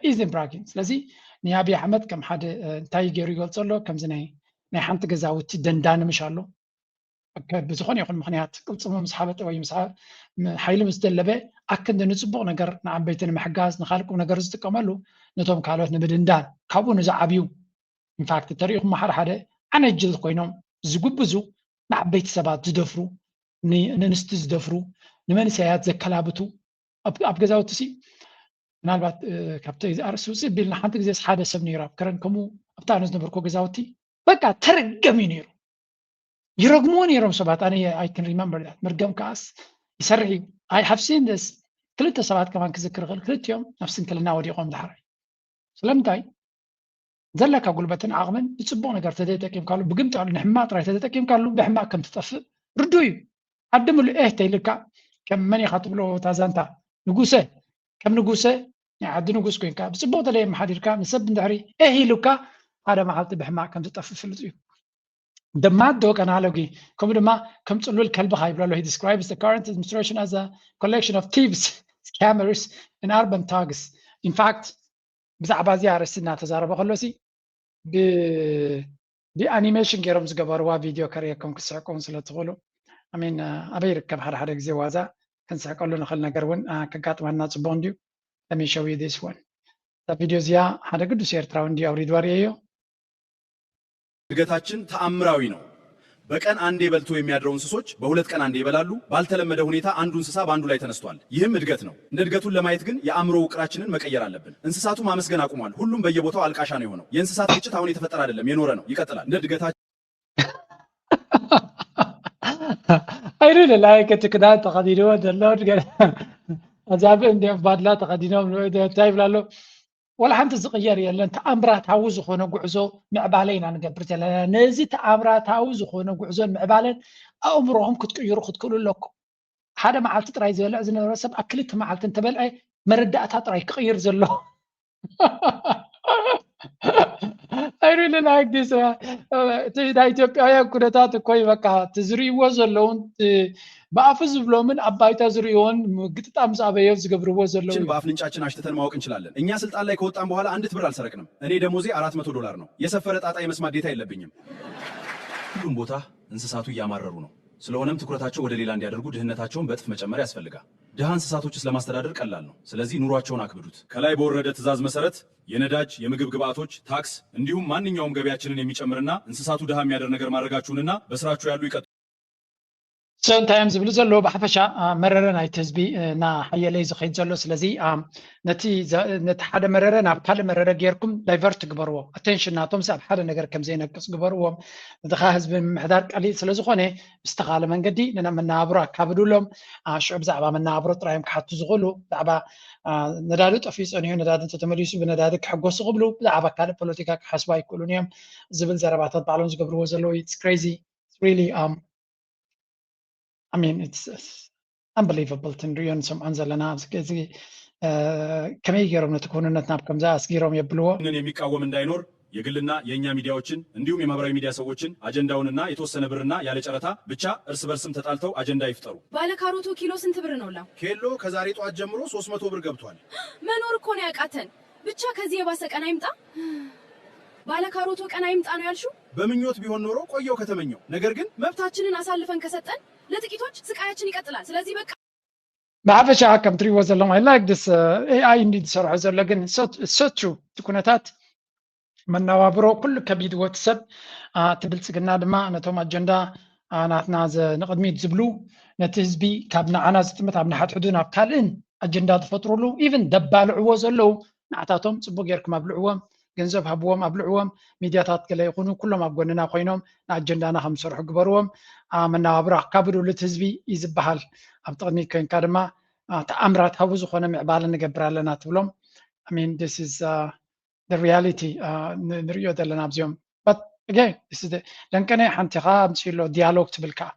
is in bragging። ስለዚ ንኣብይ ኣሕመድ ከም ሓደ እንታይ ገይሩ ይገልፆ ኣሎ? ከምዚ ናይ ናይ ሓንቲ ገዛውቲ ደንዳኒ ምሽ ኣሎ። ብዝኾነ ይኹን ምኽንያት ቅልፅሙ ምስ ሓበጠ ወይ ምስ ሓይሊ ምስ ደለበ ኣክንዲ ንፅቡቕ ነገር ንዓበይቲ ንምሕጋዝ ንካልእ ቁም ነገር ዝጥቀመሉ ነቶም ካልኦት ንምድንዳን ካብኡ ንዝዓብዩ ኢንፋክት ተሪኢኹም ሓደ ሓደ ዓነጅል ኮይኖም ዝጉብዙ ንዓበይቲ ሰባት ዝደፍሩ ንንስቲ ዝደፍሩ ንመንሰያት ዘከላብቱ ኣብ ገዛውቲ ሲ ምናልባት ካብቲ ኣርእስቲ ውፅእ ቢልና ሓንቲ ግዜ ሓደ ሰብ ነይሩ ኣብ ከረን ከምኡ ኣብታ ኣነ ዝነበርኩ ገዛውቲ በቃ ተረገም እዩ ነይሩ። ይረግምዎ ነይሮም ሰባት። ኣነ I can remember that። መርገም ከዓስ ይሰርሕ እዩ። I have seen this። ክልተ ሰባት ከማን ክዝክር ይኽእል። ክልቲኦም ናብ ስንክልና ወዲቖም ዳሕራይ። ስለምንታይ? ዘለካ ጉልበትን ዓቕምን ንፅቡቕ ነገር ተዘይጠቂምካሉ ብግምጣሉ ንሕማቕ ጥራይ ተዘይጠቂምካሉ ብሕማቕ ከም ትጠፍእ ርዱእ እዩ። ዓዲ ምሉእ ኤህ ተይልካ ከም መን ኢኻ ትብሎ እታ ዛንታ? ንጉሰ፣ ከም ንጉሰ ናይ ዓዲ ንጉስ ኮይንካ ብፅቡቅ ተለይ መሓዲርካ ንሰብ እንድሕሪ ኤህ ኢሉካ ሓደ መዓልቲ ብሕማቅ ከም ዝጠፍእ ፍሉጥ እዩ። ደማት ዶ ቀናለጉ ከምኡ ድማ ከም ፅሉል ከልብኻ ይብሎ ኣሎ። He describes the current administration as a collection of thieves, scammers and urban thugs. In fact ብዛዕባ እዚ ኣርእስቲ እናተዛረበ ከሎ ሲ ብኣኒሜሽን ገይሮም ዝገበርዋ ቪድዮ ከርእየኩም ክስሕቁን ስለ ትኽእሉ ሚን ኣበይ ይርከብ ሓደ ሓደ ግዜ ዋዛ ክንስሕቀሉ ንኽእል ነገር እውን ከጋጥመና ፅቡቅ እንድዩ። Let me show you this one. እዛ ቪድዮ እዚኣ ሓደ ቅዱስ ኤርትራዊ እንድዩ ኣውሪድዋ ርእየዮ። እድገታችን ተአምራዊ ነው። በቀን አንዴ በልቶ የሚያድረው እንስሶች በሁለት ቀን አንዴ ይበላሉ። ባልተለመደ ሁኔታ አንዱ እንስሳ በአንዱ ላይ ተነስቷል። ይህም እድገት ነው። እንደ እድገቱን ለማየት ግን የአእምሮ ውቅራችንን መቀየር አለብን። እንስሳቱ ማመስገን አቁሟል። ሁሉም በየቦታው አልቃሻ ነው የሆነው። የእንስሳት ግጭት አሁን የተፈጠረ አይደለም፣ የኖረ ነው። ይቀጥላል። እንደ እድገታችን I really like it ክዳን ተኸዲንዎ ዘሎ ገለ ኣዛብእ እንዲኦም ባድላ ተኸዲኖም እንታይ ይብላ ኣሎ። ዋላ ሓንቲ ዝቕየር የለን። ተኣምራታዊ ዝኾነ ጉዕዞ ምዕባለ ኢና ንገብር ዘለና። ነዚ ተኣምራታዊ ዝኾነ ጉዕዞን ምዕባለን ኣእምሮኹም ክትቅይሩ ክትክእሉ ኣለኩም። ሓደ መዓልቲ ጥራይ ዝበልዕ ዝነበረ ሰብ ኣብ ክልተ መዓልቲ እንተበልዐ መረዳእታ ጥራይ ክቕይር ዘሎ። I really like this. እቲ ናይ ኢትዮጵያውያን ኩነታት እኮ እዩ በቃ እቲ ዝርእይዎ ዘለውን ብኣፉ ዝብሎምን ኣብ ባይታ ዝርእይዎን ምግጥጣም ምስ ኣበዮ ዝገብርዎ ዘለዉ እዩ። በአፍንጫችን አሽትተን ማወቅ እንችላለን። እኛ ስልጣን ላይ ከወጣን በኋላ አንዲት ብር አልሰረቅንም። እኔ ደሞዜ አራት መቶ ዶላር ነው። የሰፈረ ጣጣ የመስማት ዴታ የለብኝም። ሁሉም ቦታ እንስሳቱ እያማረሩ ነው። ስለሆነም ትኩረታቸው ወደ ሌላ እንዲያደርጉ ድህነታቸውን በእጥፍ መጨመር ያስፈልጋል። ድሃ እንስሳቶችስ ለማስተዳደር ቀላል ነው። ስለዚህ ኑሯቸውን አክብዱት። ከላይ በወረደ ትዕዛዝ መሰረት የነዳጅ፣ የምግብ ግብአቶች፣ ታክስ እንዲሁም ማንኛውም ገቢያችንን የሚጨምርና እንስሳቱ ድሃ የሚያደር ነገር ማድረጋችሁንና በስራችሁ ያሉ ይቀጥሉ። So እንታይ እዮም ዝብሉ ዘለዉ? ብሓፈሻ መረረ ናይቲ ህዝቢ እናሓየለ እዩ ዝኸይድ ዘሎ። ስለዚ ነቲ ሓደ መረረ ናብ ካልእ መረረ ጌርኩም ዳይቨርት ግበርዎ። ኣቴንሽን ናቶም ኣብ ሓደ ነገር ከም ዘይነቅፅ ግበርዎም። ድኻ ህዝቢ ምምሕዳር ቀሊል ስለዝኾነ ብዝተኻለ መንገዲ መነባብሮ ኣካብዱሎም። ሽዑ ብዛዕባ መነባብሮ ጥራይ እዮም ክሓቱ ዝኽእሉ። ብዛዕባ ነዳዲ ጠፊኡ ፀኒሑ ነዳዲ እንተተመሊሱ ብነዳዲ ክሕጎሱ ክብሉ ብዛዕባ ካልእ ፖለቲካ ክሓስቡ ኣይክእሉን እዮም ዝብል ዘረባታት ባዕሎም ዝገብርዎ ዘለዉ። It's crazy. It's really um, I mean, it's unbelievable. እቲ ንሪኦ ንሰምዖን ዘለና ኣብዚ ከመይ ገይሮም ነቲ ክውንነት ናብ ከምዚ ኣስጊሮም የብልዎ። ይህንን የሚቃወም እንዳይኖር የግልና የእኛ ሚዲያዎችን እንዲሁም የማህበራዊ ሚዲያ ሰዎችን አጀንዳውንና የተወሰነ ብርና ያለ ጨረታ ብቻ እርስ በርስም ተጣልተው አጀንዳ ይፍጠሩ። ባለካሮቶ ኪሎ ስንት ብር ነው ላው? ኬሎ ከዛሬ ጠዋት ጀምሮ ሶስት መቶ ብር ገብቷል። መኖር እኮ ነው ያቃተን። ብቻ ከዚህ የባሰ ቀን አይምጣ። ባለካሮቶ ቀን አይምጣ ነው ያልሽው? በምኞት ቢሆን ኖሮ ቆየው ከተመኘው። ነገር ግን መብታችንን አሳልፈን ከሰጠን ለጥቂቶች ስቃያችን ይቀጥላል። ስለዚህ በቃ ብሓፈሻ ከም ትሪእዎ ዘለኹም I like this AI እንዲ ዝሰርሖ ዘሎ ግን so true እቲ ኩነታት መነባብሮ ኩሉ ከቢድዎ እቲ ሰብ እቲ ብልፅግና ድማ ነቶም ኣጀንዳ ናትና ንቕድሚት ዝብሉ ነቲ ህዝቢ ካብ ንዓና ዝጥምት ኣብ ንሓድሕዱ ናብ ካልእን ኣጀንዳ ዝፈጥሩሉ even ደባልዕዎ ዘለዉ ንዓታቶም ፅቡቅ ጌርኩም ኣብልዕዎም፣ ገንዘብ ሃብዎም፣ ኣብልዕዎም፣ ሚድያታት ገለ ይኹኑ ኩሎም ኣብ ጎንና ኮይኖም ንኣጀንዳና ከም ዝሰርሑ ግበርዎም። መነባብሮ ኣካብድሉ እቲ ህዝቢ እዩ ዝበሃል። ኣብ ጥቕሚት ኮይንካ ድማ ተኣምራታዊ ዝኾነ ምዕባለ ንገብር ኣለና ትብሎም። I mean this is the reality ንሪኦ ዘለና ኣብዚኦም። But again ደንቀነ ሓንቲ ኻ ኣምፅኡ ኣሎ ዲያሎግ ትብል ከዓ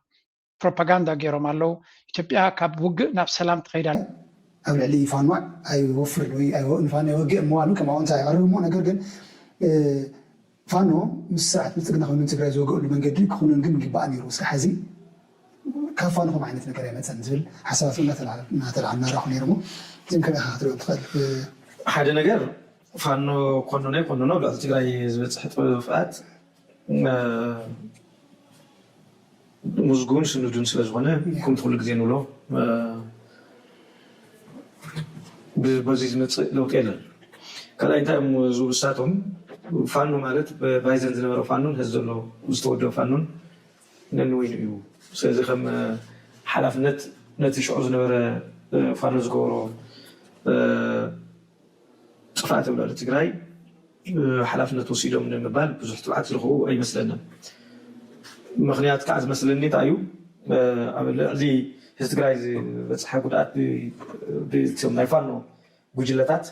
ፕሮፓጋንዳ ገይሮም ኣለዉ። ኢትዮጵያ ካብ ውግእ ናብ ሰላም ትኸይድ ኣላ። ኣብ ልዕሊ ፋኖ ኣይወፍርን ወይ ንፋኖ ኣይወግእን ምባሉ ከም ኣወንታ የቕርብ እሞ ነገር ግን ፋኖ ምስ ስርዓት ብልፅግና ኮይኑ ንትግራይ ዝወግእሉ መንገዲ ክኹንን ግን ይግባእ ነይሩ። እስከ ሕዚ ካብ ፋኖ ከም ዓይነት ነገር ኣይመፀን ዝብል ሓሳባት እውን እናተላዕልና ራኹ ነይሩ እሞ እዚም ከመይ ኢኻ ክትሪኦ ትኽእል? ሓደ ነገር ፋኖ ኮንኖ ኣይኮንኖ ኣብ ልዕሊ ትግራይ ዝበፅሐ ጥፍኣት ምዝጉን ስኑዱን ስለዝኾነ ከምቲ ኩሉ ግዜ ንብሎ በዚ ዝመፅእ ለውጢ የለን። ካልኣይ እንታይ እዮም ዝብሉ ንሳቶም ፋኖ ማለት ባይዘን ዝነበረ ፋኖን ሕዚ ዘሎ ዝተወደበ ፋኖን ነንወይኑ እዩ። ስለዚ ከም ሓላፍነት ነቲ ሽዑ ዝነበረ ፋኖ ዝገበሮ ጥፍኣት ኣብ ልዕሊ ትግራይ ሓላፍነት ወሲዶም ንምባል ብዙሕ ትብዓት ዝረኽቡ ኣይመስለንን። ምኽንያት ከዓ ዝመስለኒ እንታይ እዩ ኣብ ልዕሊ ህዝቢ ትግራይ ዝበፅሐ ጉድኣት ብእቶም ናይ ፋኖ ጉጅለታት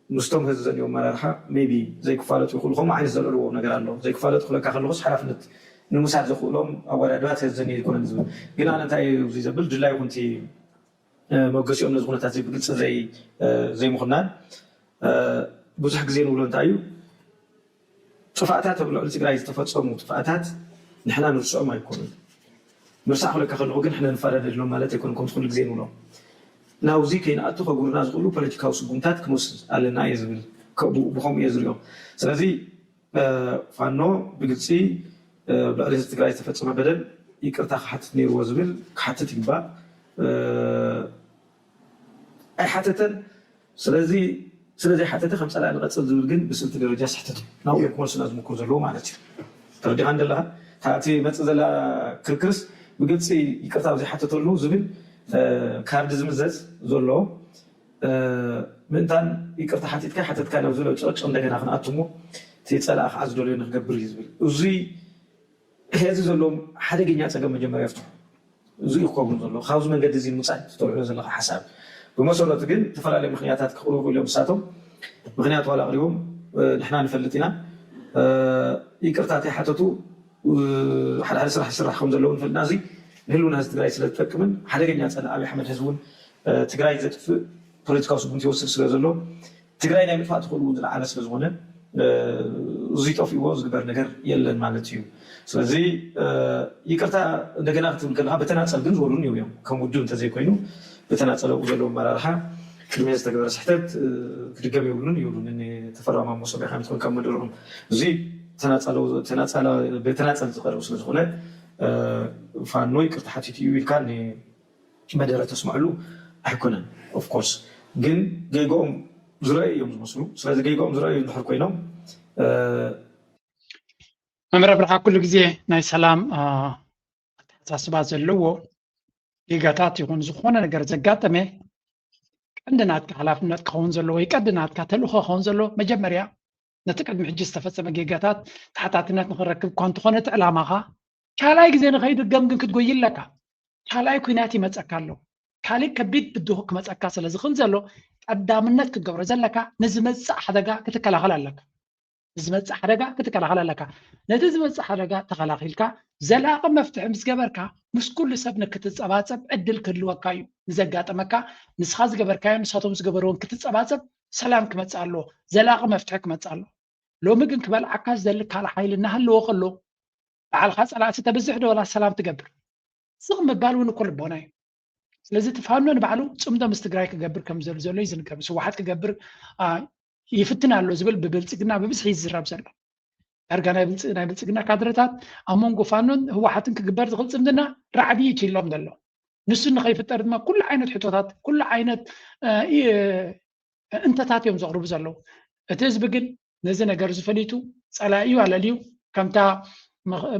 ምስቶም ህዝቢ ዘኒኦ ኣመራርሓ maybe ዘይክፋለጡ ይኽእሉ። ከምኡ ዓይነት ዘልዕልዎ ነገር ኣሎ። ዘይክፋለጡ ክብለካ ከለኹስ ሓላፍነት ንምውሳድ ዘኽእሎም ኣወዳድባ እቲ ህዝቢ ዘኒኦ ኣይኮነን ዝብል ግን ኣነ እንታይ እዩ ዘብል ድላይ ይኹን እቲ መገሲኦም ነዚ ኩነታት እዚ ብግልፂ ዘይምኹናን ብዙሕ ግዜ ንብሎ እንታይ እዩ፣ ጥፋእታት ኣብ ልዕሊ ትግራይ ዝተፈፀሙ ጥፋእታት ንሕና ንርስዖም ኣይኮኑን። ምርሳዕ ክለካ ከለኹ ግን ሕነ ንፈረደሎም ማለት ኣይኮነ፣ ከምቲ ኩሉ ግዜ ንብሎ ናብዚ ከይንኣቱ ከጉርና ዝኽእሉ ፖለቲካዊ ስጉምታት ክንወስድ ኣለና እየ ዝብል፣ ብኸምኡ እየ ዝሪኦ። ስለዚ ፋኖ ብግልፂ ኣብ ልዕሊ ህዝቢ ትግራይ ዝተፈፀመ በደል ይቅርታ ክሓትት ነይርዎ ዝብል ክሓትት ይግባእ። ኣይሓተተን። ስለዚ ስለዘይሓተተ ከም ፀላኢ ንቐፅል ዝብል ግን ብስልቲ ደረጃ ስሕተት እዩ። ናብኡ እዮም ክመልሱና ዝምክሩ ዘለዉ ማለት እዩ። ተረዲኻ እንደለኻ እቲ መፅእ ዘላ ክርክርስ ብግልፂ ይቅርታ ኣብ ዘይሓተተሉ ዝብል ካርድ ዝምዘዝ ዘሎ ምእንታን ይቅርታ ሓቲትካ ሓተትካ ናብ ዝሎ ጭቕጭቕ እንደገና ክንኣትሞ እቲ ፀላኢ ከዓ ዝደልዮ ንክገብር እዩ ዝብል እዙይ ሕዚ ዘለዎም ሓደገኛ ፀገም መጀመርያ ይፍትሑ። እዚ እዩ ክኸውን ዘሎ። ካብዚ መንገዲ እዚ ንምውፃእ ዝተውዕሎ ዘለካ ሓሳብ ብመሰረቱ ግን ዝተፈላለዩ ምክንያታት ክቕርቡ ይኽእሉ እዮም። ንሳቶም ምክንያት ዋላ ኣቕሪቦም ንሕና ንፈልጥ ኢና ይቅርታ ተይሓተቱ ሓደ ሓደ ስራሕ ዝስራሕ ከም ዘለዉ ንፈልጥና። እዚ ንህልውና ህዝቢ ትግራይ ስለ ዝጠቅምን ሓደገኛ ፀላኢ ኣብይ ኣሕመድ ህዝቢ እውን ትግራይ ዘጥፍእ ፖለቲካዊ ስጉምቲ ይወስድ ስለ ዘሎ ትግራይ ናይ ምጥፋእ ትኽእሉ እውን ዝለዓለ ስለዝኾነ እዚ ጠፊእዎ ዝግበር ነገር የለን ማለት እዩ። ስለዚ ይቅርታ እንደገና ክትብል ከለካ ብተናፀል ግን ዝበሉ እዮም ከም ውድብ እንተዘይኮይኑ ብተናፀል ኣብኡ ዘለዉ ኣመራርሓ ቅድሚ ዝተገበረ ስሕተት ክድገም የብሉን ይብሉ። ተፈራማሞ ሰሚዕካ ምትኾን ካብ መደርኦም እዚ ብተናፀል ዝቀርብ ስለዝኾነ ፋኖ ይቅርታ ሓቲቱ እዩ ኢልካ መደረ ተስምዐሉ ኣይኮነን። ኦፍኮርስ ግን ገይገኦም ዝረአዩ እዮም ዝመስሉ። ስለዚ ገይገኦም ዝረአዩ እንድሕር ኮይኖም መምህር ኣብርሃ ኩሉ ግዜ ናይ ሰላም ኣተሓሳስባ ዘለዎ ጌጋታት ይኹን ዝኾነ ነገር ዘጋጠመ ቀንዲ ናትካ ሓላፍነት ክኸውን ዘለዎ ወይ ቀንዲ ናትካ ተልእኾ ክኸውን ዘለዎ መጀመርያ ነቲ ቅድሚ ሕጂ ዝተፈጸመ ጌጋታት ተሓታትነት ንኽረክብ እኳ እንተኾነ እቲ ዕላማኻ ካልኣይ ግዜ ንኸይድገም ግን ክትጎይ ኣለካ። ካልኣይ ኲናት ይመጸካ ኣሎ። ካልእ ከቢድ ብድሆ ክመጸካ ስለ ዝኽእል ዘሎ ቀዳምነት ክትገብሮ ዘለካ ንዝመጽእ ሓደጋ ክትከላኸል ኣለካ። ንዝመጽእ ሓደጋ ክትከላኸል ኣለካ። ነቲ ዝመጽእ ሓደጋ ተኸላኺልካ ዘላቒ መፍትሒ ምስ ገበርካ ምስ ኩሉ ሰብ ንክትጸባጸብ ዕድል ክህልወካ እዩ። ንዘጋጠመካ ንስኻ ዝገበርካዮ ንሳቶም ዝገበርዎን ክትጸባጸብ ሰላም ክመጽእ ኣለዎ። ዘላቒ መፍትሒ ክመጽእ ኣለዎ። ሎሚ ግን ክበልዓካ ዝደሊ ካልእ ሓይሊ እናሃለወ ከሎ ባዕልካ ፀላእቲ ተብዝሕ ዶ ዋላ ሰላም ትገብር? ስቕ ምባል እውን እኮ ልቦና እዩ። ስለዚ እቲ ፋኖ ንባዕሉ ፅምዶ ምስ ትግራይ ክገብር ከም ዝደሊ ዘሎ እዩ ዝንገር። ምስ ህወሓት ክገብር ይፍትን ኣሎ ዝብል ብብልፅግና ብብዝሒ እዩ ዝዝረብ ዘሎ። ዳርጋ ናይ ብልፅግና ካድረታት ኣብ መንጎ ፋኖን ህወሓትን ክግበር ዝኽእል ፅምድና ራዕዲ እዩ ኢሎም ዘሎ። ንሱ ንኸይፍጠር ድማ ኩሉ ዓይነት ሕቶታት ኩሉ ዓይነት እንተታት እዮም ዘቕርቡ ዘለዉ። እቲ ህዝቢ ግን ነዚ ነገር እዚ ፈሊጡ ፀላኢኡ ኣለልዩ ከምታ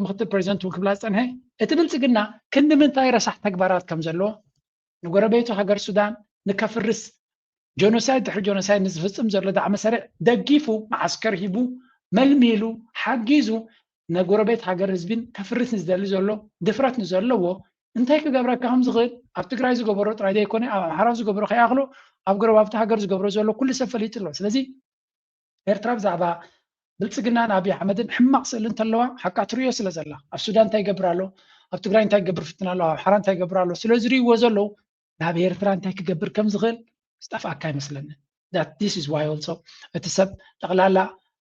ምክትል ፕሬዚደንት እውን ክብላ ዝፀንሐ እቲ ብልፅግና ክንዲ ምንታይ ረሳሕ ተግባራት ከም ዘለዎ ንጎረቤቱ ሃገር ሱዳን ንከፍርስ ጆኖሳይድ ድሕሪ ጆኖሳይድ ንዝፍፅም ዘሎ ዳዕመ ሰሪዕ ደጊፉ መዓስከር ሂቡ መልሚሉ ሓጊዙ ንጎረቤት ሃገር ህዝቢን ከፍርስ ንዝደሊ ዘሎ ድፍረት ንዘለዎ እንታይ ክገብረካ ከም ዝኽእል ኣብ ትግራይ ዝገበሮ ጥራይ ዘይኮነ ኣብ ኣምሓራ ዝገብሮ ከይኣኽሎ ኣብ ጎረባብቲ ሃገር ዝገብሮ ዘሎ ኩሉ ሰብ ፈሊጡ ኣሎ። ስለዚ ኤርትራ ብዛዕባ ብልፅግናን ኣብይ ኣሕመድን ሕማቕ ስእሊ እንተለዋ ሓቃ ትርእዮ ስለ ዘላ ኣብ ሱዳን እንታይ ይገብር ኣሎ፣ ኣብ ትግራይ እንታይ ይገብር ፍትን ኣሎ፣ ኣብ ኣምሓራ እንታይ ይገብር ኣሎ ስለ ዝርእይዎ ዘለዉ ናብ ኤርትራ እንታይ ክገብር ከም ዝኽእል ዝጠፍኣካ ኣይመስለንን። This is why also እቲ ሰብ ጠቕላላ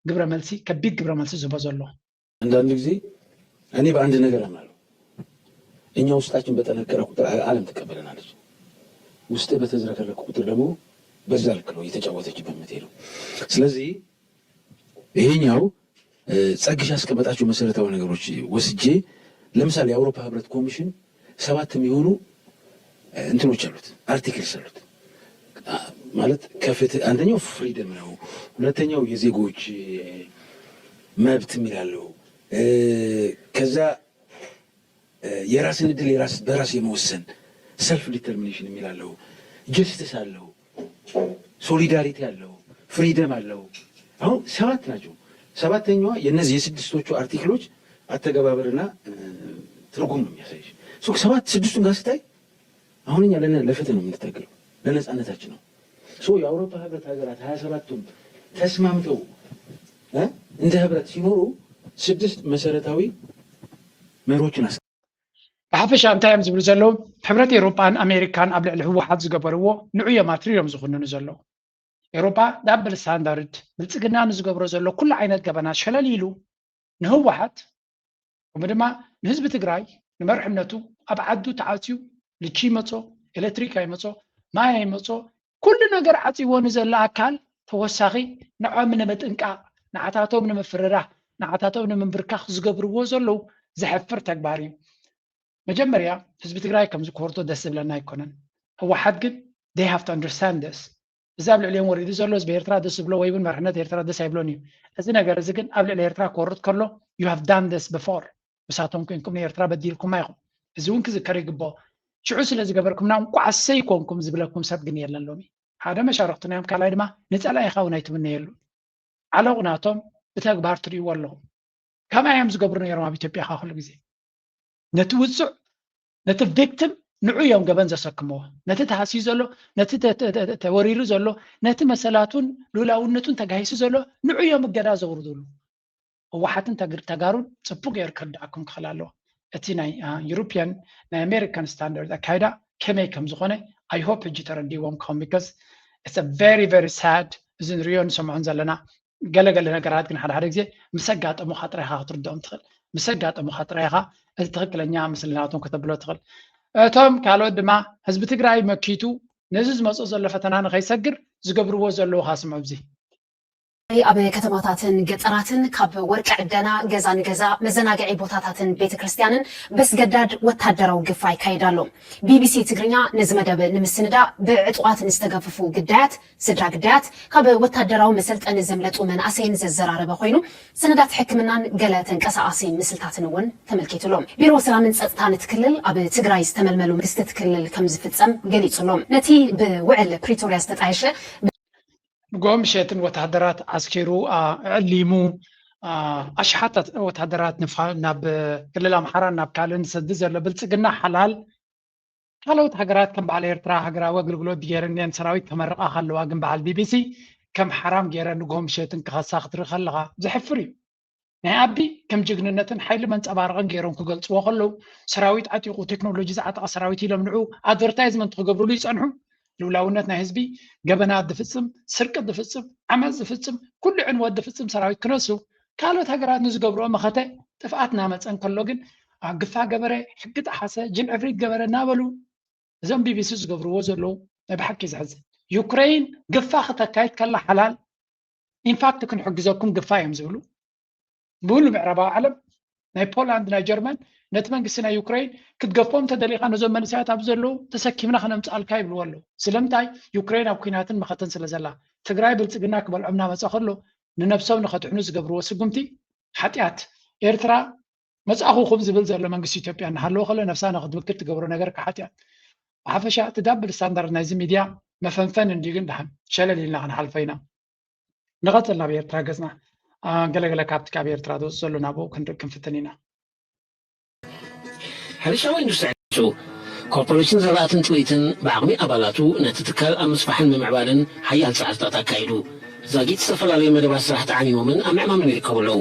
ግብረ መልሲ ከቢድ ግብረ መልሲ ዝህቦ ዘሎ። አንዳንድ ጊዜ እኔ በአንድ ነገር አምናለሁ። እኛ ውስጣችን በጠነከረ ቁጥር ዓለም ትቀበለናለች። ውስጥ በተዝረከረከ ቁጥር ደግሞ በዛ ልክ ነው እየተጫወተችበት የምትሄደው። ስለዚህ ይሄኛው ጸግሽ ያስቀመጣቸው መሰረታዊ ነገሮች ወስጄ ለምሳሌ የአውሮፓ ህብረት ኮሚሽን ሰባት የሚሆኑ እንትኖች አሉት፣ አርቲክልስ አሉት። ማለት ከፍትህ አንደኛው ፍሪደም ነው፣ ሁለተኛው የዜጎች መብት የሚላለው ከዛ የራስን እድል የራስ በራስ የመወሰን ሰልፍ ዲተርሚኔሽን የሚላለው ጀስትስ አለው፣ ሶሊዳሪቲ አለው፣ ፍሪደም አለው። አሁን ሰባት ናቸው። ሰባተኛዋ የነዚህ የስድስቶቹ አርቲክሎች አተገባበርና ትርጉም ነው የሚያሳይሽ። ሰባት ስድስቱን ጋር ስታይ አሁን እኛ ለፍትህ ነው የምንታገለው፣ ለነፃነታችን ነው። የአውሮፓ ህብረት ሀገራት ሀያ ሰባቱም ተስማምተው እንደ ህብረት ሲኖሩ ስድስት መሰረታዊ መርሆችን ብሓፈሻ እንታይ እዮም ዝብሉ ዘለዉ? ሕብረት ኤውሮጳን ኣሜሪካን ኣብ ልዕሊ ህወሓት ዝገበርዎ ንዑ እዮም ኣትሪሮም ዝኹንኑ ዘለዉ። ኤውሮጳ ዳብል ስታንዳርድ ብልጽግና ንዝገብሮ ዘሎ ኩሉ ዓይነት ገበናት ሸለል ኢሉ ንህወሓት ከምኡ ድማ ንህዝቢ ትግራይ ንመርሕነቱ ኣብ ዓዱ ተዓፅዩ ልቺ ይመጾ፣ ኤሌክትሪክ ኣይመጾ፣ ማይ ኣይመጾ፣ ኩሉ ነገር ዓፂዎ ንዘሎ ኣካል ተወሳኺ ንዖም ንምጥንቃቕ፣ ንዓታቶም ንምፍርራህ፣ ንዓታቶም ንምንብርካኽ ዝገብርዎ ዘለዉ ዘሕፍር ተግባር እዩ። መጀመርያ ህዝቢ ትግራይ ከምዚ ክወርዶ ደስ ዝብለና ኣይኮነን። ህወሓት ግን they have to understand this። እዚ ኣብ ልዕሊኦም ወሪዱ ዘሎ ህዝቢ ኤርትራ ደስ ዝብሎ ወይ እውን መርሕነት ኤርትራ ደስ ኣይብሎን እዩ። እዚ ነገር እዚ ግን ኣብ ልዕሊ ኤርትራ ክወርድ ከሎ you have done this before። ምሳቶም ኮንኩም ንኤርትራ በዲልኩማ ኢኹም። እዚ እውን ክዝከር ይግብኦ። ሽዑ ስለ ዝገበርኩምና እንቋዕ ኣሰይ ኮንኩም ዝብለኩም ሰብ ግን የለን ሎሚ። ሓደ መሻርኽትና እዮም፣ ካልኣይ ድማ ንጸላኢኻ እውን ኣይትምነየሉ። ዓለቑ ናቶም ብተግባር ትርእይዎ ኣለኹም። ከምኣ እዮም ዝገብሩ ነይሮም ኣብ ኢትዮጵያ ኸዓ ኩሉ ግዜ። ነቲ ውጹዕ፣ ነቲ ቪክቲም ንዑ እዮም ገበን ዘሰክምዎ። ነቲ ተሃስዩ ዘሎ፣ ነቲ ተ- ተ- ተ- ተወሪሩ ዘሎ፣ ነቲ መሰላቱን ልኡላውነቱን ተጋሂሱ ዘሎ ንዑ እዮም እገዳ ዘውርዱሉ። ህወሓትን ተግ- ተጋሩን ጽቡቕ ገይሩ ክርድኣኩም ክኽእል ኣለዎ። እቲ ናይ ዩሮፒያን ናይ ኣሜሪካን ስታንዳርድ ኣካይዳ ከመይ ከም ዝኾነ I hope ሕጂ ተረዲዎም ክኸውን because it's a very very sad። እዚ ንሪኦ ንሰምዖን ዘለና ገለ ገለ ነገራት ግን ሓደ ሓደ ግዜ ምስ ኣጋጠሙኻ ጥራይኻ ክትርድኦም ትኽእል። ምስ ኣጋጠሙኻ ጥራይኻ እዚ ትኽክለኛ ምስልናቶም ከተብሎ ትኽእል። እቶም ካልኦት ድማ ህዝቢ ትግራይ መኪቱ ነዚ ዝመፅኦ ዘሎ ፈተና ንኸይሰግር ዝገብርዎ ዘለዉ ካስምዑ። እዚ ኣብ ከተማታትን ገጠራትን ካብ ወርቂ ዕደና፣ ገዛ ንገዛ፣ መዘናግዒ ቦታታትን ቤተ ክርስቲያንን በስገዳድ ወታደራዊ ግፋ ይካየድ ኣሎ። ቢቢሲ ትግርኛ ነዚ መደብ ንምስንዳእ ብዕጡቓት ንዝተገፍፉ ግዳያት፣ ስድራ ግዳያት፣ ካብ ወታደራዊ መሰልጠኒ ዘምለጡ መናእሰይን ዘዘራረበ ኮይኑ፣ ሰነዳት ሕክምናን ገለ ተንቀሳቓሲ ምስልታትን እውን ተመልኪቱ ኣሎ። ቢሮ ሰላምን ጸጥታን እቲ ክልል ኣብ ትግራይ ዝተመልመሉ መንግስቲ እቲ ክልል ከም ዝፍጸም ገሊጹ ኣሎ። ነቲ ብውዕል ፕሪቶርያ ዝተጣየሸ ንጎ ምሸትን ወታደራት ዓስኪሩ ኣዕሊሙ ኣሽሓት ወታደራት ናብ ክልል ኣምሓራን ናብ ካልእን ዝሰዲ ዘሎ ብልፅግና ሓላል ካልኦት ሃገራት ከም በዓል ኤርትራ ሃገራዊ ኣገልግሎት ገይረን እየን ሰራዊት ከመርቓ ከለዋ ግን በዓል ቢቢሲ ከም ሓራም ገይረ ንጎ ምሸትን ክኸሳ ክትርኢ ከለኻ ዘሕፍር እዩ። ናይ ኣቢ ከም ጅግንነትን ሓይሊ መንጸባረቕን ገይሮም ክገልጽዎ ከለዉ ሰራዊት ዓጢቑ ቴክኖሎጂ ዝዓጠቐ ሰራዊት ኢሎም ንዑ ኣድቨርታይዝመንት ክገብርሉ ይጸንሑ። ልውላውነት ናይ ህዝቢ ገበናት ዝፍጽም፣ ስርቂ ዝፍጽም፣ ዓመፅ ዝፍጽም፣ ኩሉ ዕንወት ዝፍጽም ሰራዊት ክነሱ ካልኦት ሃገራት ንዝገብርኦ መኸተ ጥፍኣት እናመፀ እንከሎ ግን ግፋ ገበረ፣ ሕጊ ጠሓሰ፣ ጅን ዕፍሪት ገበረ እናበሉ እዞም ቢቢሲ ዝገብርዎ ዘለዉ ናይ ብሓቂ ዘሕዝን። ዩክሬን ግፋ ክተካይድ ከላ ሓላል ኢንፋክት ክንሕግዘኩም ግፋ እዮም ዝብሉ። ብሉ ምዕራባዊ ዓለም ናይ ፖላንድ ናይ ጀርመን ነቲ መንግስቲ ናይ ዩክሬን ክትገፎም ተደሊኻ ነዞም መንእሰያት ኣብ ዘለዉ ተሰኪምና ከነምፅኣልካ ይብልዎ ኣለዉ። ስለምንታይ? ዩክሬን ኣብ ኩናትን መኸተን ስለ ዘላ። ትግራይ ብልፅግና ክበልዖም እናመፀ ከሎ ንነብሶም ንኸድሕኑ ዝገብርዎ ስጉምቲ ሓጢኣት። ኤርትራ መፃእኹኹም ዝብል ዘሎ መንግስቲ ኢትዮጵያ እናሃለወ ከሎ ነብሳ ንክትምክት ትገብሮ ነገር ከሓጢኣት። ብሓፈሻ እቲ ዳብል ስታንዳርድ ናይዚ ሚድያ መፈንፈን እንዲ ግን ደሓን ሸለል ኢልና ክንሓልፎ ኢና። ንቐፅል ናብ ኤርትራ ገፅና። ገለገለ ካብቲ ካብ ኤርትራ ዝወፅእ ዘሎ ናብኡ ክንርኢ ክንፍትን ኢና። ሕርሻዊ ኢንዱስትሪ ኮርፖሬሽን ዘራእትን ጥሪትን ብዓቕሚ ኣባላቱ ነቲ ትካል ኣብ ምስፋሕን ምምዕባልን ሓያል ፃዕርታት ኣካይዱ። ዛጊት ዝተፈላለዩ መደባት ስራሕ ተዓሚሞምን ኣብ ምዕማምን ይርከቡ ኣለዉ።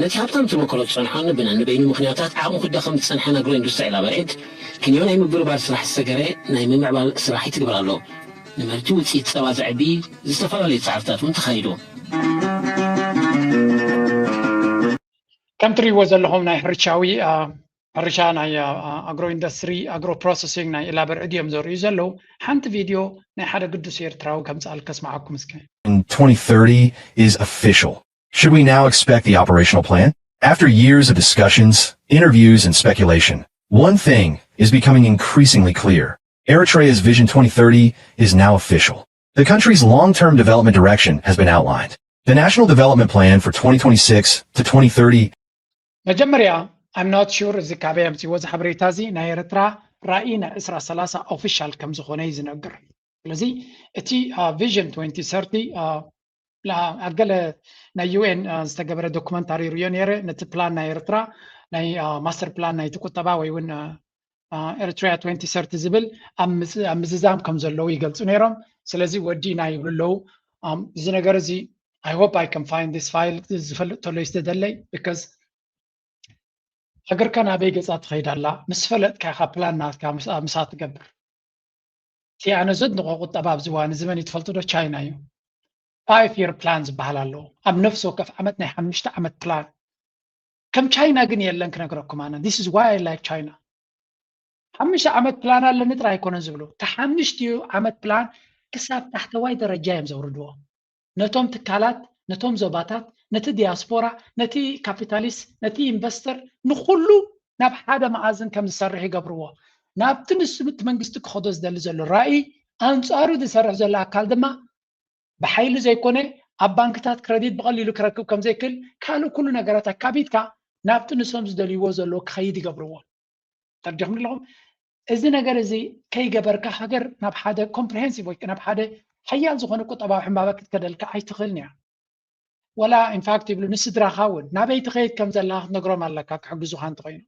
ነቲ ሃብታም ተመክሮ ዝፀንሖን ብነንበይኑ ምኽንያታት ዓቕሙ ክዳኸም ዝፀንሐን ኣግሮ ኢንዱስትሪ ዒላበርዒድ ክንዮ ናይ ምብርባር ስራሕ ዝሰገረ ናይ ምምዕባል ስራሕ ይትግበር ኣሎ። ንምህርቲ ውፅኢት ፀባ ዘዕቢ ዝተፈላለዩ ፃዕርታት እውን ተኻይዱ። ከም ትሪእዎ ዘለኹም ናይ ሕርሻዊ ሕርሻ ናይ ኣግሮ ኢንዱስትሪ ኣግሮ ፕሮሰሲንግ ናይ ኢላበርዕድ እዮም ዘርእዩ ዘለዉ። ሓንቲ ቪድዮ ናይ ሓደ ግዱስ ኤርትራዊ ከምፅኣል ከስምዓኩም እስከ። in twenty thirty is official. Should we now expect the operational plan? After years of discussions, interviews, and speculation, one thing is becoming increasingly clear. Eritrea's Vision twenty thirty is now official. The country's long term development direction has been outlined. The National Development Plan for twenty twenty-six to twenty thirty መጀመርያ I'm not sure እዚ ካበይ ኣምፅዎ እዚ ሓበሬታ እዚ ናይ ኤርትራ ራእይ ናይ ዕስራ ሰላሳ ኦፊሻል ከም ዝኾነ እዩ ዝነግር። ስለዚ እቲ ቪዥን twenty thirty ኣብ ገለ ናይ ዩኤን ዝተገበረ ዶኩመንታሪ ርእዮ ነይረ። ነቲ ፕላን ናይ ኤርትራ ናይ ማስተር ፕላን ናይቲ ቁጠባ ወይ እውን ኤርትራ twenty thirty ዝብል ኣብ ምዝዛም ከም ዘለዉ ይገልፁ ነይሮም። ስለዚ ወዲእና ይብሉ ኣለዉ። እዚ ነገር እዚ I hope I can find this file ዝፈልጥ ተሎ ዝተደለይ because ሃገርካ ናበይ ገጻ ትኸይድ ኣላ ምስ ፈለጥካ ኢኻ ፕላን ናትካ ምስኣ ትገብር። እቲ ኣነ ዘድንቖ ቁጠባ ኣብዚ እዋን እዚ መን እዩ ትፈልጡ ዶ? ቻይና እዩ። Five year plan ዝበሃል ኣለዎ። ኣብ ነፍሲ ወከፍ ዓመት ናይ ሓሙሽተ ዓመት ፕላን። ከም ቻይና ግን የለን ክነግረኩም ኣነ። This is why I like China። ሓሙሽተ ዓመት ፕላን ኣለኒ ጥራይ ኣይኮነን ዝብሉ። እቲ ሓሙሽቲኡ ዓመት ፕላን ክሳብ ታሕተዋይ ደረጃ እዮም ዘውርድዎ። ነቶም ትካላት፣ ነቶም ዞባታት፣ ነቲ ዲያስፖራ፣ ነቲ ካፒታሊስት፣ ነቲ ኢንቨስተር፣ ንኹሉ ናብ ሓደ መኣዝን ከም ዝሰርሕ ይገብርዎ። ናብቲ ንሱ እቲ መንግስቲ ክኸዶ ዝደሊ ዘሎ ራእይ ኣንጻሩ ዝሰርሕ ዘሎ ኣካል ድማ ብሓይሊ ዘይኮነ ኣብ ባንክታት ክረዲት ብቐሊሉ ክረክብ ከም ዘይክእል ካልእ ኩሉ ነገራት ኣካቢድካ ናብቲ ንሶም ዝደልይዎ ዘሎ ክኸይድ ይገብርዎ። ተረዲኹም ኣለኹም? እዚ ነገር እዚ ከይገበርካ ሃገር ናብ ሓደ ኮምፕሪሄንሲቭ ወይ ናብ ሓደ ሓያል ዝኾነ ቁጠባዊ ሕንባበ ክትከደልካ ኣይትኽእልን እያ። ወላ ኢንፋክት ይብሉ ንስድራኻ እውን ናበይ ትኸይድ ከም ዘለኻ ክትነግሮም ኣለካ ክሕግዙኻ እንተኾይኑ።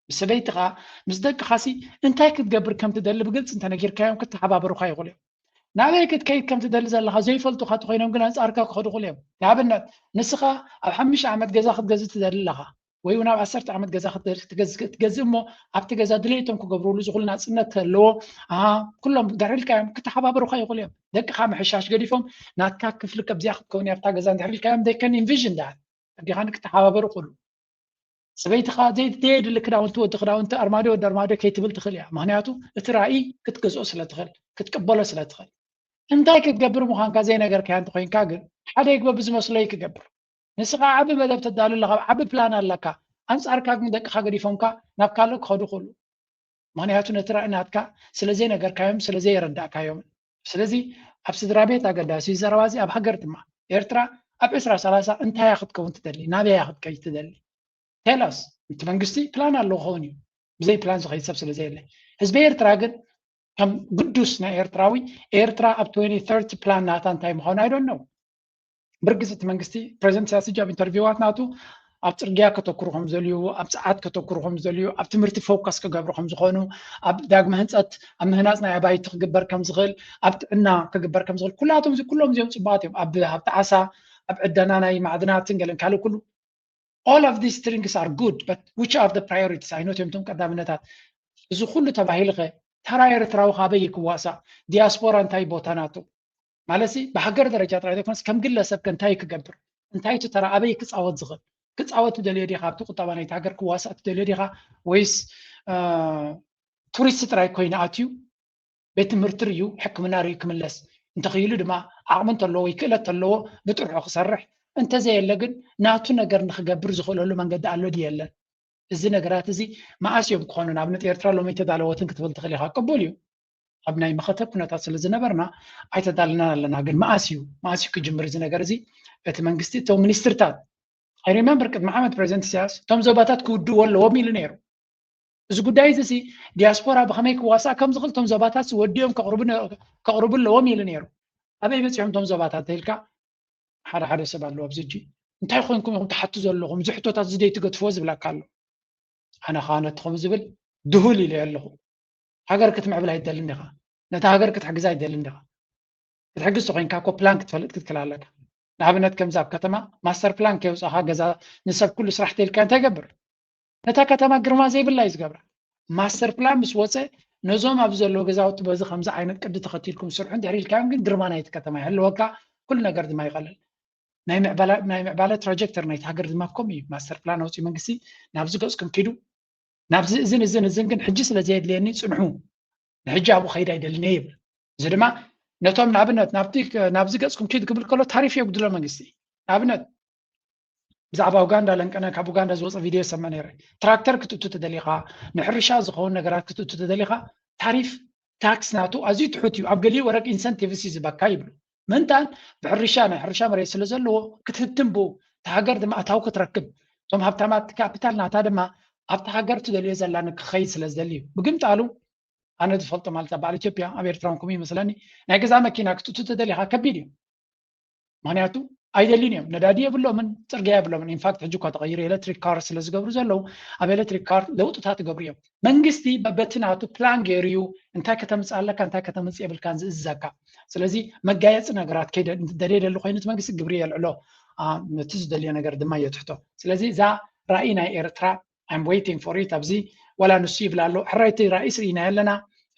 ምስ ሰበይትኻ ምስ ደቅኻሲ እንታይ ክትገብር ከም ትደሊ ብግልፂ እንተነጊርካዮም ክተሓባበሩኻ ይኽእሉ እዮም። ናበይ ክትከይድ ከም ትደሊ ዘለኻ ዘይፈልጡኻ እንተኾይኖም ግን ኣንፃርካ ክኸዱ ይኽእሉ እዮም። ንኣብነት ንስኻ ኣብ ሓሙሽተ ዓመት ገዛ ክትገዝእ ትደሊ ኣለኻ ወይ እውን ኣብ ዓሰርተ ዓመት ገዛ ክትገዝእ እሞ ኣብቲ ገዛ ድሌቶም ክገብርሉ ዝኽእሉ ናፅነት ተለዎ ኩሎም ድሕሪልካዮም ክተሓባበሩኻ ይኽእሉ እዮም። ደቅኻ ምሕሻሽ ገዲፎም ናትካ ክፍሊ ከብዚኣ ክትከውን ኣብታ ገዛ እንድሕሪልካዮም they can envision that ኣዲኻ ንክተሓባበሩ ክእሉ ሰበይትኻ ዘይደየድሊ ክዳውንቲ ወዲ ክዳውንቲ ኣርማድዮ ወዲ ኣርማድዮ ከይትብል ትኽእል እያ። ምክንያቱ እቲ ራእይ ክትገዝኦ ስለትኽእል ክትቅበሎ ስለትኽእል እንታይ ክትገብር ምዃንካ ዘይነገርካያ እንተኮይንካ ግን ሓደ ይግበ ብዝመስሎ እዩ ክገብር። ንስኻ ዓቢ መደብ ተዳሉ ኣለኻ፣ ዓቢ ፕላን ኣለካ። ኣንጻርካ ግን ደቅኻ ገዲፎምካ ናብ ካልእ ክኸዱ ክእሉ። ምክንያቱ ነቲ ራእይ ናትካ ስለ ዘይነገርካዮም ስለ ዘየረዳእካዮም። ስለዚ ኣብ ስድራ ቤት ኣገዳሲ ዘረባ እዚ ኣብ ሃገር ድማ ኤርትራ ኣብ ዕስራ ሰላሳ እንታይ እያ ክትከውን ትደሊ? ናበይ እያ ክትከይድ ትደሊ? ቴላስ እቲ መንግስቲ ፕላን ኣለዎ ክኸውን እዩ። ብዘይ ፕላን ዝኸይድ ሰብ ስለ ዘየለ ህዝቢ ኤርትራ ግን ከም ግዱስ ናይ ኤርትራዊ ኤርትራ ኣብ twenty thirty ፕላን ናታ እንታይ ምዃኑ ኣይዶን ነው። ብርግጽ እቲ መንግስቲ ፕሬዚደንት ኢሳያስ ሕጂ ኣብ ኢንተርቪዋት ናቱ ኣብ ጽርግያ ከተኩሩ ከም ዘልዩ ኣብ ጸዓት ከተኩሩ ከም ዘልዩ ኣብ ትምህርቲ ፎከስ ክገብሩ ከም ዝኾኑ ኣብ ዳግመ ህንጸት ኣብ ምህናጽ ናይ ኣባይቲ ክግበር ከም ዝኽእል ኣብ ጥዕና ክግበር ከም ዝኽእል ኩላቶም እዚ ኩሎም እዚኦም ጽቡቃት እዮም። ኣብ ሃብቲ ዓሳ ኣብ ዕደና ናይ ማዕድናትን ገለን ካልእ ኩሉ all of these things are good but which are the priorities ኣይኖት እዮም እቶም ቀዳምነታት። እዚ ኩሉ ተባሂልኸ ተራ ኤርትራዊ ካበይ ክዋሳእ ዲያስፖራ እንታይ ቦታ ናቱ ማለትሲ ብሃገር ደረጃ ጥራይ ዘይኮነስ ከም ግለሰብ ከ እንታይ ክገብር እንታይ እቲ ተራ ኣበይ ክፃወት ዝኽእል ክፃወት ትደልዮ ዲኻ ኣብቲ ቁጠባ ናይቲ ሃገር ክዋሳእ ትደልዮ ዲኻ ወይስ ቱሪስት ጥራይ ኮይኑ ኣትዩ ቤት ትምህርቲ ርዩ ሕክምና ርዩ ክምለስ እንተኽኢሉ ድማ ዓቕሚ እንተለዎ ወይ ክእለት እንተለዎ ብጥርሑ ክሰርሕ እንተዘየለ ግን ናቱ ነገር ንክገብር ዝኽእለሉ መንገዲ ኣሎ ድዩ የለን? እዚ ነገራት እዚ መኣስ እዮም ክኾኑ ንኣብነት ኤርትራ ሎሚ ኣይተዳለወትን ክትብል ትኽእል ኢኻ ቅቡል እዩ ኣብ ናይ መኸተ ኩነታት ስለ ዝነበርና ኣይተዳለናን ኣለና ግን መኣስ እዩ መኣስ እዩ ክጅምር እዚ ነገር እዚ እቲ መንግስቲ እቶም ሚኒስትርታት I remember ቅድሚ ዓመት ፕሬዚደንት ኢሳያስ እቶም ዞባታት ክውድእዎ ኣለዎም ኢሉ ነይሩ እዚ ጉዳይ እዚ ሲ ዲያስፖራ ብኸመይ ክዋሳእ ከም ዝኽእል እቶም ዞባታት ወዲኦም ከቕርቡ ኣለዎም ኢሉ ነይሩ ኣበይ በፂሖም እቶም ዞባታት ተኢልካ ሓደ ሓደ ሰብ ኣለዉ ኣብዚ ሕጂ እንታይ ኮይንኩም ኢኹም ትሓቱ ዘለኹም እዚ ሕቶታት እዚ ደይ ትገድፍዎ ዝብለካ ኣሎ ኣነ ከዓ ነትኹም ዝብል ድሁል ኢለ ኣለኹ ሃገር ክትምዕብል ኣይደልን ዲኻ ነታ ሃገር ክትሕግዛ ኣይደልን ዲኻ ክትሕግዝ ተኮይንካ እኮ ፕላን ክትፈልጥ ክትክል ኣለካ ንኣብነት ከምዚ ኣብ ከተማ ማስተር ፕላን ከየውፃኻ ገዛ ንሰብ ኩሉ ስራሕ ተልካ እንታይ ይገብር ነታ ከተማ ግርማ ዘይብላ እዩ ዝገብራ ማስተር ፕላን ምስ ወፀ ነዞም ኣብ ዘለዉ ገዛውቲ በዚ ከምዚ ዓይነት ቅዲ ተኸቲልኩም ስርሑ እንድሕር ኢልካዮም ግን ግርማ ናይቲ ከተማ ይህልወካ ኩሉ ነገር ድማ ይቐልል ናይ ምዕባለ ትራጀክተር ናይቲ ሃገር ድማ ከምኡ እዩ ማስተር ፕላን ኣውፅኡ መንግስቲ ናብዚ ገፅኩም ኪዱ ናብዚ እዝን እዝን እዝን ግን ሕጂ ስለ ዘየድልየኒ ፅንሑ ንሕጂ ኣብኡ ከይድ ኣይደልን እየ ይብል እዚ ድማ ነቶም ንኣብነት ናብዚ ገፅኩም ኪድ ክብል ከሎ ታሪፍ የጉድሎ መንግስቲ ንኣብነት ብዛዕባ ኡጋንዳ ለንቀነ ካብ ኡጋንዳ ዝወፀ ቪድዮ ሰምዐ ነይረ ትራክተር ክትእቱ ተደሊኻ ንሕርሻ ዝኸውን ነገራት ክትእቱ ተደሊኻ ታሪፍ ታክስ ናቱ ኣዝዩ ትሑት እዩ ኣብ ገሊኡ ወረቅ ኢንሰንቲቭስ እዩ ዝበካ ይብሉ ምእንታን ብሕርሻ ናይ ሕርሻ መሬት ስለ ዘለዎ ክትህብትም ብኡ እታ ሃገር ድማ ኣታዊ ክትረክብ እቶም ሃብታማት ካፒታል ናታ ድማ ኣብቲ ሃገር ትደልዮ ዘላ ንክኸይድ ስለ ዝደሊ እዩ ብግምጣሉ ኣነ ዝፈልጦ ማለት ኣብ በዓል ኢትዮጵያ ኣብ ኤርትራ እውን ከምኡ ይመስለኒ ናይ ገዛ መኪና ክትእቱ ተደሊኻ ከቢድ እዩ ምክንያቱ ኣይደልዩን እዮም ነዳዲ የብሎምን ፅርግያ የብሎምን ኢንፋክት ሕጂ እኳ ተቐይሩ ኤሌክትሪክ ካር ስለ ዝገብሩ ዘለዉ ኣብ ኤሌክትሪክ ካር ለውጥታት ይገብሩ እዮም መንግስቲ በበቲ ናቱ ፕላን ገይሩ እዩ እንታይ ከተምፅእ ኣለካ እንታይ ከተምፅእ የብልካን ዝእዝዘካ ስለዚ መጋየፂ ነገራት ከይደልየ ደሊ ኮይኑ እቲ መንግስቲ ግብሪ የልዕሎ ነቲ ዝደልዮ ነገር ድማ የትሕቶ ስለዚ እዛ ራእይ ናይ ኤርትራ I'm waiting for it ኣብዚ ዋላ ንሱ ይብል ኣሎ። ሕራይ እቲ ራእይ ስርኢና ኣለና።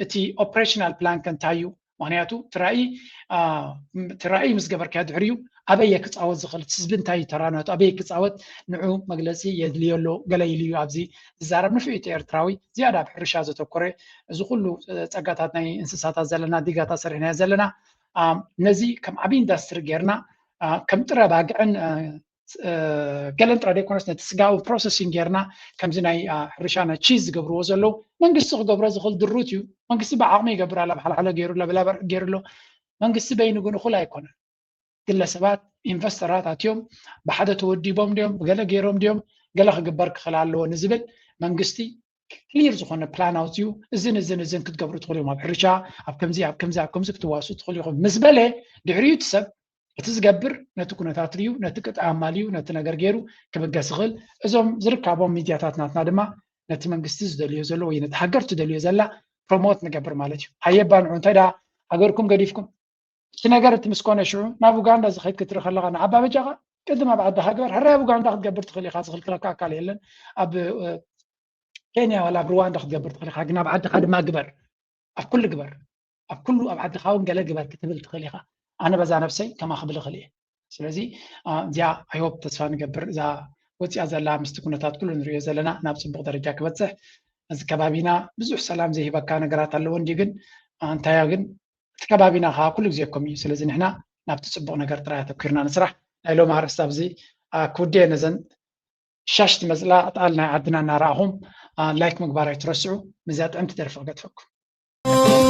እቲ operational plan ከ እንታይ እዩ? ምክንያቱ እቲ ራእይ ምስ ገበርካዮ ድሕሪኡ ኣበየ ክፃወት ዝኽእል፣ ህዝቢ እንታይ ተራናቱ ኣበየ ክፃወት ንዑ መግለፂ የድልዮ ኣሎ ገለ ኢሉ እዩ ኣብዚ ዝዛረብ። ንፍዒ እቲ ኤርትራዊ ዝያዳ ኣብ ሕርሻ ዘተኮረ፣ እዚ ኩሉ ፀጋታት ናይ እንስሳታት ዘለና ዲጋታት ሰሪሕናዮ ዘለና ነዚ ከም ዓብዪ ኢንዳስትሪ ጌርና ከም ጥረ ባግዕን ገለን ጥረ ዘይኮነስ ነቲ ስጋዊ processing ጌርና ከምዚ ናይ ሕርሻ ናይ ቺዝ ዝገብርዎ ዘለዉ መንግስቲ ክገብሮ ዝኽእል ድሩት እዩ። መንግስቲ ብዓቕሚ ይገብር ኣሎ፣ ብሓለሓለ ገይሩ ኣሎ፣ ብላበርዕ ገይሩ ኣሎ። መንግስቲ በይኑ ግን እኹል ኣይኮነን። ግለሰባት ኢንቨስተራት ኣትዮም ብሓደ ተወዲቦም ድዮም ብገለ ገይሮም ድዮም ገለ ክግበር ክኽእል ኣለዎ ንዝብል መንግስቲ ክሊር ዝኾነ ፕላን ኣውፅዩ እዝን እዝን እዝን ክትገብሩ ትኽእሉ እዮም። ኣብ ሕርሻ ኣብ ከምዚ ኣብ ከምዚ ኣብ ከምዚ ክትዋሱ ትኽእሉ ኢኹም ምስ በለ ድሕሪኡ እቲ ሰብ እቲ ዝገብር ነቲ ኩነታት ርዩ ነቲ ቅጥዒ ኣማልዩ ነቲ ነገር ገይሩ ክብገስ ይኽእል። እዞም ዝርካቦም ሚድያታት ናትና ድማ ነቲ መንግስቲ ዝደልዮ ዘሎ ወይ ነቲ ሃገር ትደልዮ ዘላ ፕሮሞት ንገብር ማለት እዩ። ሃየባ ንዑ እንታይ ደኣ ሃገርኩም ገዲፍኩም እቲ ነገር እቲ ምስ ኮነ ሽዑ ናብ ኡጋንዳ ዝኸይድ ክትርኢ ከለኻ ንዓባ በጃኻ ቅድም ኣብ ዓድኻ ግበር። ሕራይ ኣብ ኡጋንዳ ክትገብር ትኽእል ኢኻ፣ ዝኽልክለካ ኣካል የለን። ኣብ ኬንያ ዋላ ኣብ ሩዋንዳ ክትገብር ትኽእል ኢኻ፣ ግን ኣብ ዓድኻ ድማ ግበር። ኣብ ኩሉ ግበር፣ ኣብ ኩሉ ኣብ ዓድኻ እውን ገለ ግበር ክትብል ትኽእል ኢኻ። ኣነ በዛ ነብሰይ ከማ ክብል እኽእል እየ። ስለዚ እዚኣ I hope ተስፋ ንገብር እዛ ወፂኣ ዘላ ምስቲ ኩነታት ኩሉ ንሪኦ ዘለና ናብ ፅቡቕ ደረጃ ክበፅሕ። እዚ ከባቢና ብዙሕ ሰላም ዘይህበካ ነገራት ኣለዎ እንዲ ግን እንታያ ግን እቲ ከባቢና ከዓ ኩሉ ግዜ ከም እዩ። ስለዚ ንሕና ናብቲ ፅቡቕ ነገር ጥራይ ኣተኪርና ንስራሕ። ናይ ሎም ኣርእስቲ ኣብዚ ክውድየ ነዘን ሻሽ ትመፅላ ኣጣል ናይ ዓድና እናረኣኹም ላይክ ምግባር ኣይትረስዑ። ምስዛ ጥዕምቲ ደርፊ ክገድፈኩም።